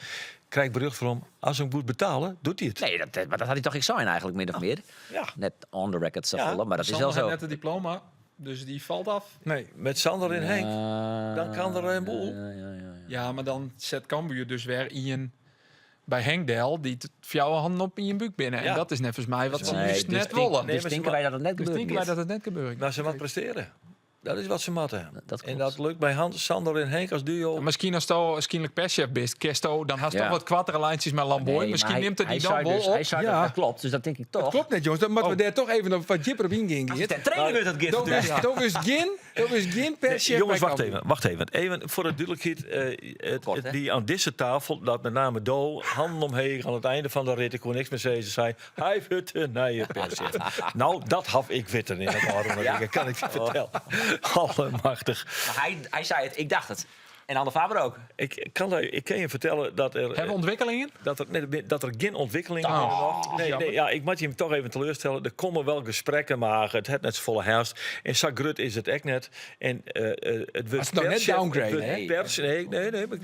Krijg bericht van hem, als ze hem goed betalen, doet hij het. nee, maar dat had hij toch ik zijn eigenlijk min of meer. Ja. Net on the record, zo Ja, volle, maar dat is Sander wel zo. had net het diploma, dus die valt af. Nee. Met Sander en Henk, dan kan er een boel. Ja, maar dan zet Cambuur dus weer Ian bij Henk Del, die het voor jouw handen op in je buik binnen. Ja. En dat is net volgens mij wat ze Nee, nu dus net denk- willen. Nee, Dus maar ze denken ma- wij dat het net Dus gebeurt. denken wij Geert? dat het net gebeurt. Maar ze wat presteren. Dat is wat ze matten. Dat en klopt. dat lukt bij Hans, Sander en Henk als duo. Maar Misschien als je waarschijnlijk perschef bent, Kesto, dan had je Ja. toch wat kwartere lijntjes met Lamboy. Nee, Misschien maar neemt het hij die dan zei wel dus- op. Hij zei Ja. dat, dat klopt, dus dat denk ik toch. Dat klopt net, jongens. Dan moeten we daar toch even nog wat jipper op ingaan, Geert. De trainer wil dat Geert Dat natuurlijk. is, dat is geen, dat is geen perschef Jongens, bij wacht Cambuur. even, wacht even. Even voor de duidelijkheid, Kort, hè? die aan deze tafel, dat met name Do, handen omheen aan het einde van de rit, ik kon niks meer zeggen, ze zei, hij hutte naar je perschef. Nou, dat had ik witten in het waarom, Ja? dat kan ik je vertellen. Allemachtig. Maar hij zei het, ik dacht het. En Anne Faber ook. Ik kan je vertellen dat er... Hebben we ontwikkelingen? Dat er, nee, dat er geen ontwikkeling is Oh, nog. Nee, jammer. nee, ja, ik moet je hem toch even teleurstellen. Er komen wel gesprekken, maar het het net zo volle herfst. En Sagrut is het echt net. En, het wordt het nou net perschef- downgraden, het wordt hè? Pers, nee, nee, nee, maar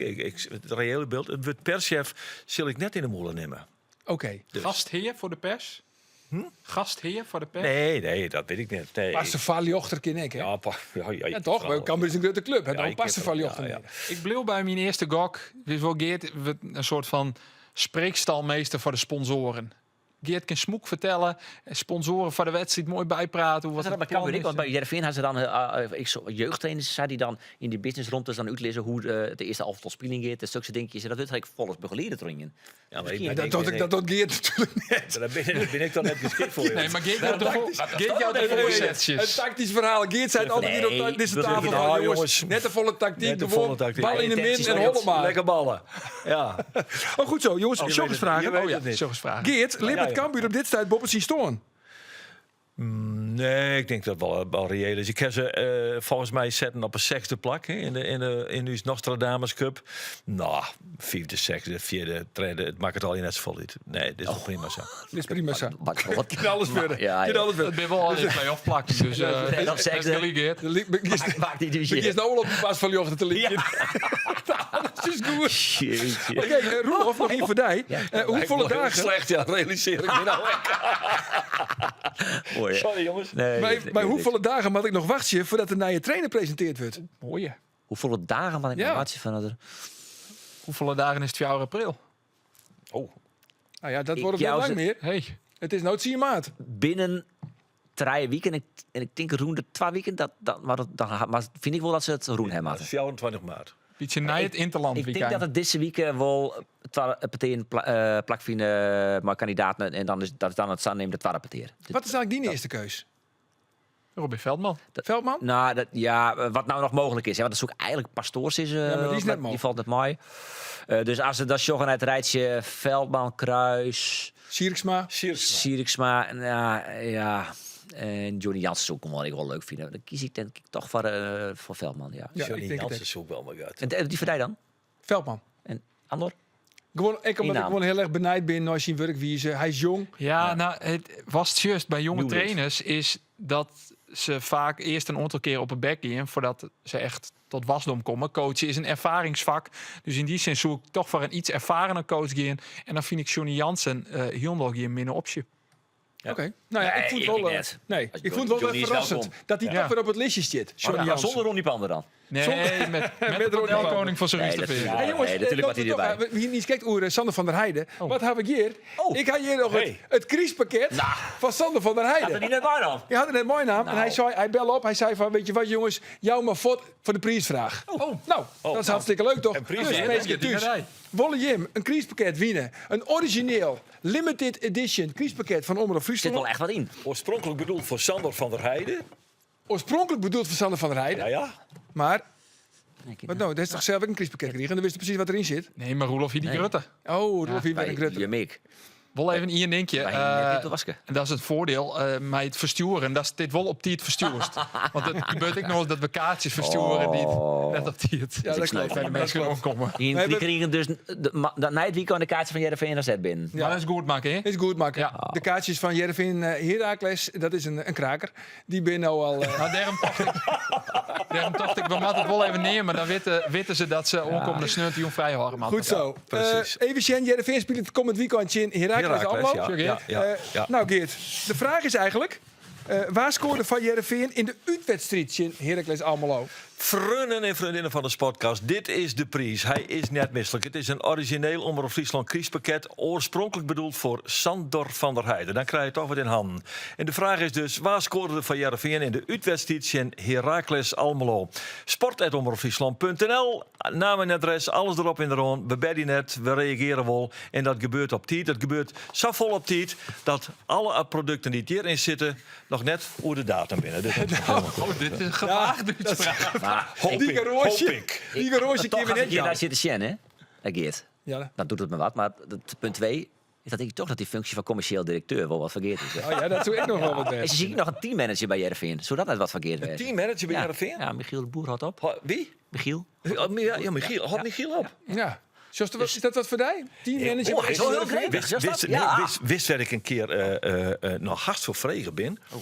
het reële beeld. Het wordt perschef zal ik net in de molen nemen. Oké. Dus. Gastheer voor de pers? Gastheer voor de pers? Nee, nee, dat weet ik niet. Nee. Parsefali Jochter ik, hè? Ja, ja, ja, Ja, toch? wel. Cambuur is een grote club. Hè? Ja, Dan ik Parsefali heb- Jochter. ja, ja. Ik bleef bij mijn eerste gok. Dus wel Geert, een soort van spreekstalmeester voor de sponsoren. Geert kan smoek vertellen. Sponsoren voor de wedstrijd mooi bijpraten. Hoe Was wat dat het bij plan Cambuur ik? is. Want bij Heerenveen had ze dan, ik zo, jeugdtrainers, zei die dan in die business rond dus dan uitlezen hoe de eerste elftal speling gaat, de stukje dingetjes. En dat werd ik volgens begeleiden dringen. Ja, maar ik Misschien- ben- Dat doet dat doet Geert natuurlijk net. Daar ben ik dan net geschikt voor. Nee, maar Geert jou de Geert jou de Een voorzetjes. tactisch verhaal. Geert zei het altijd hier op deze Nee, tafel. nou, van, jongens, jongens, net de volle tactiek. net de gewoon volle tactiek. Bal in de min en hollen maar. Lekker ballen. Ja. Oh, goed zo, jongens. Je weet Jongens het- vragen. je weet Oh, ja. het niet. Zo eens vragen. Geert, liep Ja, het ja. Cambuur op dit tijd Bob het stoorn? Nee, ik denk dat het wel reëel is. Ik heb ze volgens mij zetten op een zesde plak hè, in de Nostradamus Cup. Nou, vijfde, zesde, vierde, derde. Het maakt het al net zo vol uit. Nee, dit is wel prima zo. Dit is prima zo. Wat, wat, Kan alles verder. Ja, ja. Kan alles verder. Dat ben wel al in de play-off plak. Dus Nee, dat best zegt ze. gelijk, Geert. De li- Maakt- Maakt niet uit. Ik is nou al op de pas van Jochten te liggen. Dat is goed. Jeetje. Oké, Roelof, nog één voor die. Hoeveel dagen? Slecht, ja, realiseer ik me nou. Mooi, hè? Sorry, jongens. Nee, Maar, dit- maar dit- hoeveel dagen moet ik nog wachten voordat de nieuwe trainer presenteerd wordt? Mooie. Hoeveel dagen wat ik Ja. nog van dat er. Hoeveel dagen is het 4 april? Oh, Nou ja, dat Ik wordt het jou niet lang ze- meer. Hey. Het is nou 10 maart. Binnen drie weken en ik denk roen de twee weken dat, dat maar dat, dan, maar vind ik wel dat ze het roen hebben. het is 24 maart. Beetje na het interland Ik denk weekend. dat het deze week wel meteen plak vinden maar kandidaten en dan is dat is dan het neemt de tweede partij. Wat is eigenlijk die eerste keus? Robin Veldman. Veldman? Nou, dat, ja, wat nou nog mogelijk is. Hè, want dat zoek eigenlijk pastoors is. Ja, maar die is net Die mogelijk. valt net mooi. Dus als ze dat joggen uit het rijtje Veldman, Kruis, Sierksma? Sierksma. Sierksma, en, ja, ja, en Johnny Jansen ook wel ik wel leuk vinden. Dan kies ik denk ik toch voor Veldman, ja. Ja, Johnny ik denk het Jansen ook. zoekt wel mijn gut. En die verdij dan? Veldman. En Andor? Gewoan, ek omdat ik Ynnaam. gewoan hiel erch benijd bin nei syn wurkwize. Hy is jong. Ja, nou, it was juist by jonge Nieuw bloed. trainers is dat ze vaak eerst een aantal keer op het bek gaan voordat ze echt tot wasdom komen. Coachen is een ervaringsvak. Dus in die zin zoek ik toch voor een iets ervarener coach gaan. En dan vind ik Johnny Jansen hielendal geen minder optie. Oké. Nou ja, ik Nee, vond ik het wel, net. nee, Als ik vond het wel Johnny weer is verrassend welkom. dat hij Ja. toch weer op het listje zit. Johnny Maar Jansen. zonder Ronnie Pander dan. Nee, met, met, Met de Ronnie Pander. koning van zijn Nee, rust te dat is- vinden. Hey, jongens, Nee, natuurlijk dat wat we hij toch, erbij. wie niet kijkt over Sander van der Heijden. Wat heb ik hier? Oh. Ik had hier nog het, Hey. het kriespakket van Sander van der Had er Heijden. niet net bij dan? Je had er net mooi naam. En Nou. hij, zei, hij belde op. Hij zei van, weet je wat jongens, jou maar fot voor de prijsvraag. Oh. Nou, dat is hartstikke leuk toch? En prijs, dus hè? mensen Ja, die thuis, rij. Wolle Jim een kriespakket winnen. Een origineel limited edition kriespakket van Omroep Zit Friesland. wel echt wat in. Oorspronkelijk bedoeld voor Sander van der Heijden. Oorspronkelijk bedoeld voor Sander van der Heijden. Ja, ja. Maar, wat nou, dat is toch zelf ook een kriespakket gekregen. En dan wist hij precies wat erin zit. Nee, maar Roelof hier die Nee. Rutte. Oh, Roelof, hier ben ik Rutte. Je mik. Wel even in denkje. Wij hebben net eh, niet te wasken. en dat is het voordeel eh met het versturen. Dat is dit wel op tijd verstuurd. Want het gebeurt ook nog eens dat we kaartjes versturen die Oh. net op tijd Ja, dat sneu klopt. bij de mensen gewoon komen. Die, We hebben- die kregen dus de, ma- dat na het weekend de kaartje van Jereveen en AZ binnen. Maar dat is goed maken, hè? Is goed, maken. Ja. De kaartjes van Jervin Heracles, dat is een kraker. Die ben nou al... Nou, daarom tocht ik, daarom tocht ik, we moeten het wel even nemen. Maar dan weten, weten ze dat ze onkomende sneurt die vrij houden. man. goed zo. precies. Even Sjen, Jervin speelt het komend weekend in Heracles Heracles, Almelo. ja. Ja, ja, ja. Nou Geert, de vraag is eigenlijk... waar scoorde Van Jereveen in de uitwedstrijd in Heracles Almelo? Vrienden en vriendinnen van de Sportcast, dit is de prijs. Hij is net misselijk. Het is een origineel Omroep Friesland kriespakket. Oorspronkelijk bedoeld voor Sandor van der Heijden. Dan krijg je toch wat in handen. En de vraag is dus, waar scoorde de Van Jereveen in de uitwedstrijd in Heracles Almelo? Sport.omroepfriesland.nl Naam en adres, alles erop en eraan. We bedden net, we reageren wel. En dat gebeurt op tijd. Dat gebeurt zo vol op tijd dat alle producten die hierin zitten nog net over de datum binnen. Dus dat is helemaal goed. Oh, dit is een gewaagde uitspraak. Maar Hoop Die ik, garage, hoop ik. die garage toch keer als weer ik hier net naar zit te Sjen, hè? Eh, Geert. Ja. Dan doet het me wat. Maar dat, punt 2 is dat ik toch dat die functie van commercieel directeur wel wat verkeerd is. Hè? Oh ja, dat zou ik nog wel wat En ze weten. zie ik nog een teammanager bij Jereveen. Zodat dat wat verkeerd werd. Teammanager bij ja. Heerenveen? Ja, Michiel de Boer had op. Wie? Michiel. Oh, Ja, ja, Michiel. Had Michiel op? Ja. Jos, is dat wat voor jou? Teammanager Oh, hij is wel heel bij gretig. Wist, Is dat wist, dat? nee, Ja. wist, wist werd ik een keer nog hard voor vregen ben. Oh.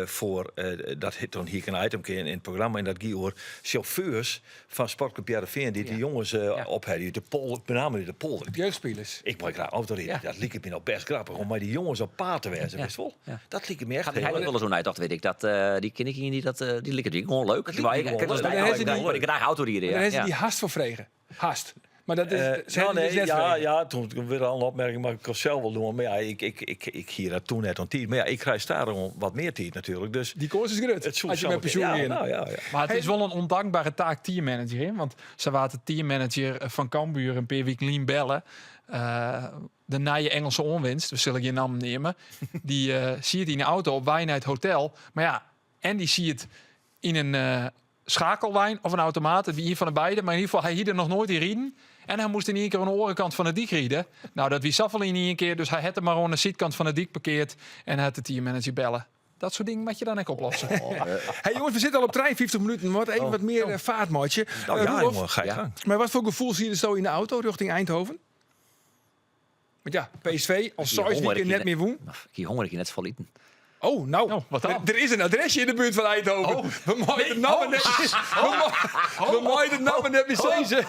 Voor, dat hit toen hier een item in, in het programma. En dat ging over chauffeurs van Sportclub Heerenveen. Die die jongens op hebben. Die de polder, met name die de polder. Jeugdspelers. Ik mag graag autorijden. Ja. Dat liep me nou best grappig. Om maar die jongens op paard te wijzen. Ja. Wist wel? Ja. Dat liep me echt Gaat heel hij ook leuk. wel eens zo'n uittocht, weet ik. Dat, die kinderen die, dat, die likken die gewoon leuk. liep Maar me ik, gewoon ik, leuk. ik, Dan hebben ze die- ik, ik graag autorijden. Dan Ja. hebben ze Ja. die haast voor vregen. Haast. Maar dat is, ze Nou, hebben nee, dus net ja, vregen. ja, toen toen weer al een opmerking, maar ik kon zelf wel doen. Maar ja, ik hier dat toen net aan tijd. Maar ja, ik krijg daar om wat meer tijd natuurlijk. Dus Die koers is grut. het zoekt Als je met pensioen ja, gaat. nou, ja, ja. Maar het is wel een ondankbare taak teammanager. Hè? Want ze waren de teammanager van Cambuur een paar weken lien bellen. De nije Engelse onwinst, we zullen je naam nemen. Die zie het in de auto op wij naar het hotel. Maar ja, en die zie het in een schakelwijn of een automaat. Het wie hier van de beide. Maar in ieder geval, hij hier er nog nooit in rieden. En hij moest in één keer aan de orenkant van de dik rieden. Nou, dat wie zat al in één keer. Dus hij had hem maar aan de zijkant van de dik parkeerd. En hij had de teammanager bellen. Dat soort dingen moet je dan ook oplossen. Hey jongens, we zitten al op trein 50 minuten. Maar wat even wat meer vaartmaatje. Nou ja, Roelof, jongen, ga je Ja. gang. Maar wat voor gevoel zie je er zo in de auto richting Eindhoven? Want ja, PSV al Hier zes honger weekend ik net hier meer woen. Ik hier honger ik hier net vol eten. Oh, nou, Oh, wat dan? Er is een adresje in de buurt van Eindhoven. We maaien de namen net. We maaien de namen net meer zezen.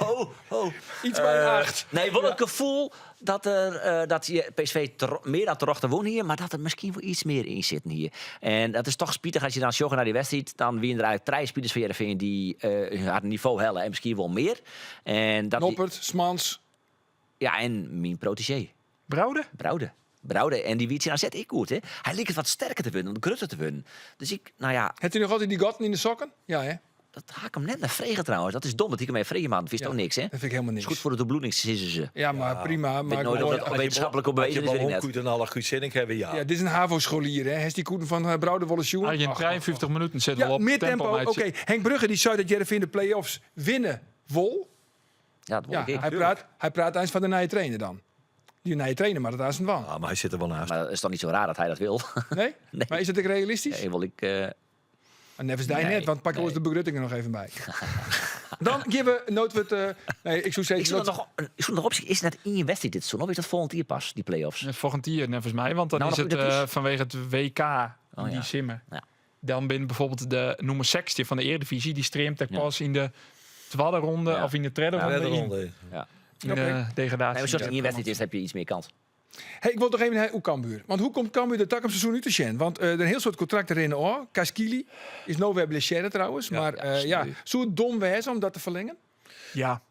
Oh, Iets bij een 8. Nee, wel het gevoel dat, er, dat je PSV meer dan terecht woon hier, maar dat er misschien wel iets meer in zit hier. En dat is toch spietig als je dan sjoggen naar die wedstrijd, dan wie er eigenlijk drie spelers van Heerenveen die het niveau hellen en misschien wel meer. En dat die- Noppert, Smans. ja, en mijn protégé, Brouwde? Brouwde. Brouwde. En die wiet aan zet ik goed, hè. Hij liep het wat sterker te winnen, grutter te winnen. Dus ik, nou ja, Heeft u nog altijd die gatten in de sokken? Ja, hè? dat haak ik hem net naar vregen trouwens. Dat is dom dat ik hem even vregen, man. Dat wist Ja, ook niks, hè. Dat vind ik helemaal niks. Is goed voor de doorbloeding, zeggen ze. Ja, maar prima. Maar Weet nooit of gewoon- dat wetenschappelijk op bewezen is, weet ik net. Goed en alle goed zinnig hebben, ja. Ja, dit is een HAVO-scholier, hè? Hij is die koeten van Brouwde Wolle Sjoen. Arjen, Ach, 53 minuten zit Ja, wel op. meer tempo. Oké, meidje. Henk Brugge die zei dat Jereveen de play-offs winnen wol. Ja, dat Ja, word ik. hij praat eens van de nieuwe trainer dan. Die nieuwe trainer, maar dat is een wan. Ah, maar hij zit er wel naast. Maar het is toch niet zo raar dat hij dat wil? Nee? Nee. Maar is dat ook realistisch? Nee, wil ik. Maar Nevens die Nee, net, want pak nee. ons de begrutting er nog even bij. Dan gean we no't we it. Eh, nee, ik soe Ik sizze. soe dat- dat nog, ik soe nog opzoeken. Is het net één wedstrijd dit seizoen? Of is dat volgend jaar pas, die play-offs? Net Volgend jaar, net mij. Want dan Nou, is nog het uit de eh, thuis. vanwege het WK Oh, die ja. simmen. Ja. Dan binnen bijvoorbeeld de nummer 16 van de Eredivisie. Die streamt ook Ja. pas in de tweede ronde Ja. of in de derde Ja. ronde. Derde in, ronde. in de Oké. degradatie. Nee, maar zoals het één wedstrijd is, heb je iets meer kans. Hey, ik wil toch even naar hoe Cambuur. Want hoe komt Cambuur de tak op seizoen nu te zien? Want eh, er een heel soort contract erin. Oh, Kaskili is nou weer blessure trouwens. maar ja, eh, ja, sneu. zou het dom wezen om dat te verlengen? Ja.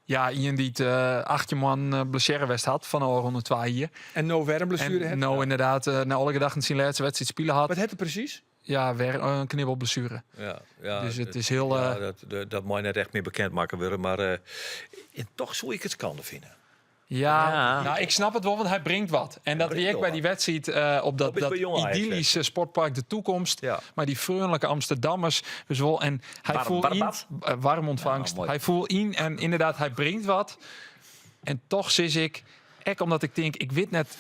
Ja, iemand die het achtje man blessure west had van al ronde 2 hier. En nou weer een blessure En heeft. nou inderdaad, na alle gedachten zijn laatste wedstrijd spelen had. Wat het er precies? Ja, weer een knibbelblessure. Ja, ja, Dus het is heel, Ja, eh, dat, dat, dat moet je net echt meer bekend maken worden. Maar eh, en toch zou ik het schande vinden. Ja, Ja. Nou, ik snap het wel, want hij brengt wat. En dat brengt wie ik wel bij wat. die wedstrijd eh, op dat, Dat is dat bij Jong Ajax, hè? idyllische sportpark De Toekomst. Ja. Maar die vriendelijke Amsterdammers. Dus wel, en hij Warm- voelt warm in, bad. eh, warm ontvangst. Ja, mooi. hij voelt in en inderdaad, hij brengt wat. En toch zit ik, ek omdat ik denk, ik weet net.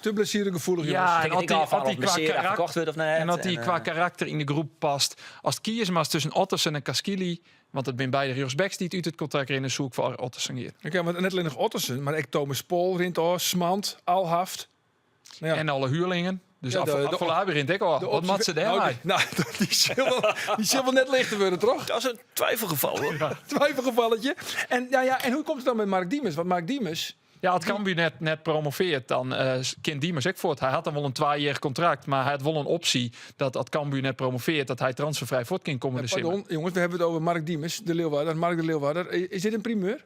Te blessuregevoelig, jongens. Ja, Denk en ik dat al hij van dat of hij qua Messera karakter verkocht wordt of net. en dat hij En, qua eh, karakter in de groep past. Als het kies maar tussen Ottersen en Kaskili. Want het zijn beide rechtsbacks die het uit het contract in de zoek voor Ottersen hier. Oké, want net alleen nog Ottersen, maar ook Thomas Pol, Rint Smant, Alhaft. Nou ja. En alle huurlingen. Dus Ja, ja, de- de- Afolabi rint ik al. De Wat optie- mat ze daar nou, bij? die- nou, die zal wel, die zal wel net lichter worden, toch? Dat is een twijfelgeval hoor. Twijfelgevalletje. En, ja, ja, en hoe komt het dan met Mark Diemers? Want Mark Diemers, Ja, het Cambuur net, net promoveert, dan eh kind Diemers ook voort. Hij had dan wel een tweejarig contract, maar hij had wel een optie dat als Cambuur net promoveert, dat hij transfervrij voort kan komen. de simmer. pardon, jongens, we hebben het over Mark Diemers, de Leeuwarder. Mark de Leeuwarder. Is dit een primeur?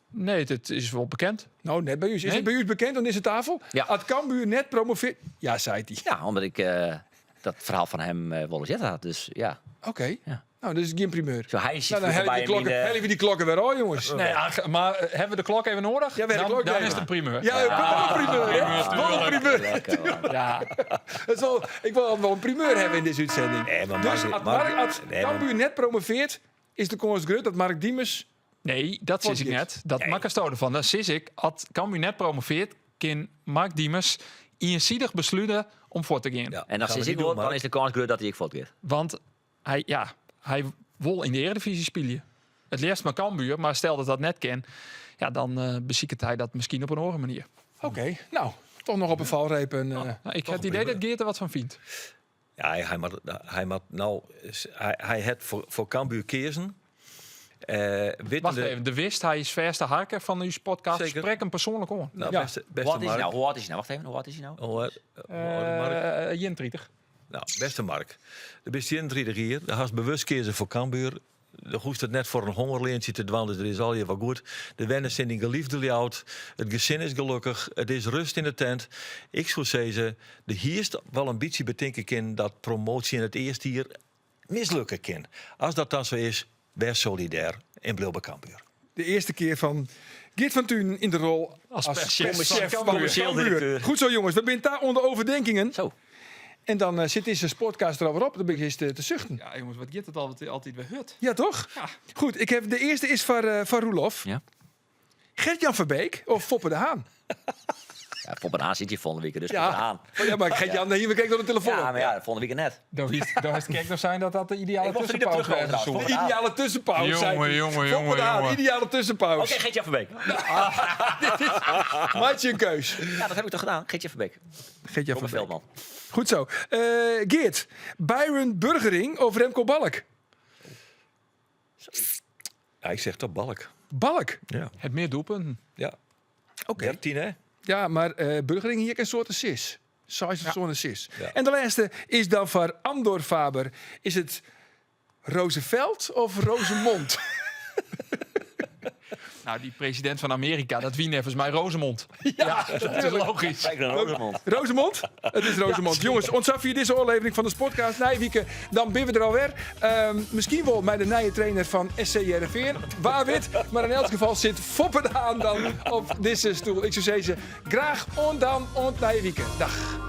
Nee, het is wel bekend. Nou, net bij u. Is Nee? het bij u bekend? Dan is het tafel. Ja. Had Cambuur net promoveert. Ja, zei hij. Ja, omdat ik eh, dat verhaal van hem eh wel eens had. Dus ja. Oké. Ja. Nou, dus geen primeur. Zo, hij zit Nou, dan vroeger hel bij ik die hem in klokken, de... hel ik die klokken weer al, jongens. Nee, ach, maar eh, hebben we de klok even nodig? Ja, we hebben de dan, klok dan even. is het een primeur. Ja, wel een primeur, hè? Wel een primeur. Lekker, man. Ja. Dat is wel, ik wil altijd wel een primeur hebben in deze uitzending. Nee, maar dus Mark- als Mark- Mark, als nee, maar- Cambuur net promoveert, is de kans groot dat Mark Diemers... Nee, dat is ik Voortgiet. net. Dat maakt er ervan. Dat is ik. Had Cambuur net promoveert, kan Mark Diemers eenzijdig besluiten om voor te gaan. Ja, En als gaan is we ik niet doen, word, dan Mark. is de kans groot dat hij ik voort gaat. Want hij, ja, hij wil in de Eredivisie spelen. Het liefst maar Cambuur, maar stel dat dat net kan, ja, dan eh beziekert hij dat misschien op een andere manier. Oké, nou, toch nog op een valreep. En, eh, Nou, ik heb het idee dat Geert er wat van vindt. Ja, hij, hij, moet- hij, moet nou, hij, hij het voor, voor Cambuur kiezen. Eh Wacht wittende, even, de wist, hij is verste harker van uw podcast. Zeker. Spreek hem persoonlijk aan. Nou, Ja. beste, Hoe beste oud is hij Mark. nou? Hoe oud is hij nou? Wacht even, hoe oud is hij nou? Hoe oud- hoe oud is Mark? Eh 31. Nou, beste Mark. De bist 31 hier. De hast bewust kiezen voor Cambuur. De hoest het net voor een hongerleentje te dwan, dus er is al je wat goed. De wennen zijn in geliefde oud. Het gezin is gelukkig. Het is rust in de tent. Ik zou zeggen, de hierst wel een beetje betinken kan dat promotie in het eerste hier mislukken kan. Als dat dan zo is, wees solidair en blijf bij Cambuur. de eerste keer van Geert van Tuin in de rol Als als perschef perschef van van Cambuur. Commercieel Cambuur. directeur. Goed zo, jongens. We zijn daar onder overdenkingen. Zo. En dan eh, zit deze sportcast er alweer op. Dan ben ik eens te, te zuchten. Ja, jongens, wat Geert het altijd, altijd weer hut. Ja, toch? Ja. Goed, ik heb, de eerste is van, eh, van Roelof. Ja. Gert-Jan Verbeek of Foppe de Haan? Ja, Foppe de Haan zit hier volgende week, dus Foppe de Haan. Oh, ja, maar Gert-Jan, hier, we kijken door de telefoon. Ja, maar ja, volgende week net. Dan is, dan is het kijk nog zijn dat dat de ideale Ik mocht er niet op tussenpauze terugkomen was. trouwens. De ideale tussenpauze. Jongen, zei hij. jongen, Foppe jongen, de Haan, jongen. Ideale tussenpauze. Oké, Geert-Jan Verbeek. Maak je een keus. Ja, dat heb ik toch gedaan? Geert-Jan Verbeek. Gert-Jan Robert Verbeek. Veldman. Goed zo. Eh, Geert, Byron Burgering of Remco Balk? Ja, ik zeg toch Balk. Balk. Ja. Het meer doelpunten. Ja. Oké. 13 hè? Ja, maar eh Burgering hier een soort sis. Size of zo'n sis. Ja. En de laatste is dan voor Andor Faber. Is het Roosevelt of Rosemond? Nou, die president van Amerika, dat wie volgens mij Rosemond. Ja, dat is logisch. Kijk naar Rosemond. Rosemond? Het is Rosemond. Jongens, ontzag via deze aflevering van de Sportcast Nijwieken. Dan ben we er alweer. Misschien wel bij de nieuwe trainer van SC Heerenveen. Waar wit. Maar in elk geval zit Foppe de Haan dan op deze stoel. Ik zou zeggen, graag on dan ont Nijwieken. Dag.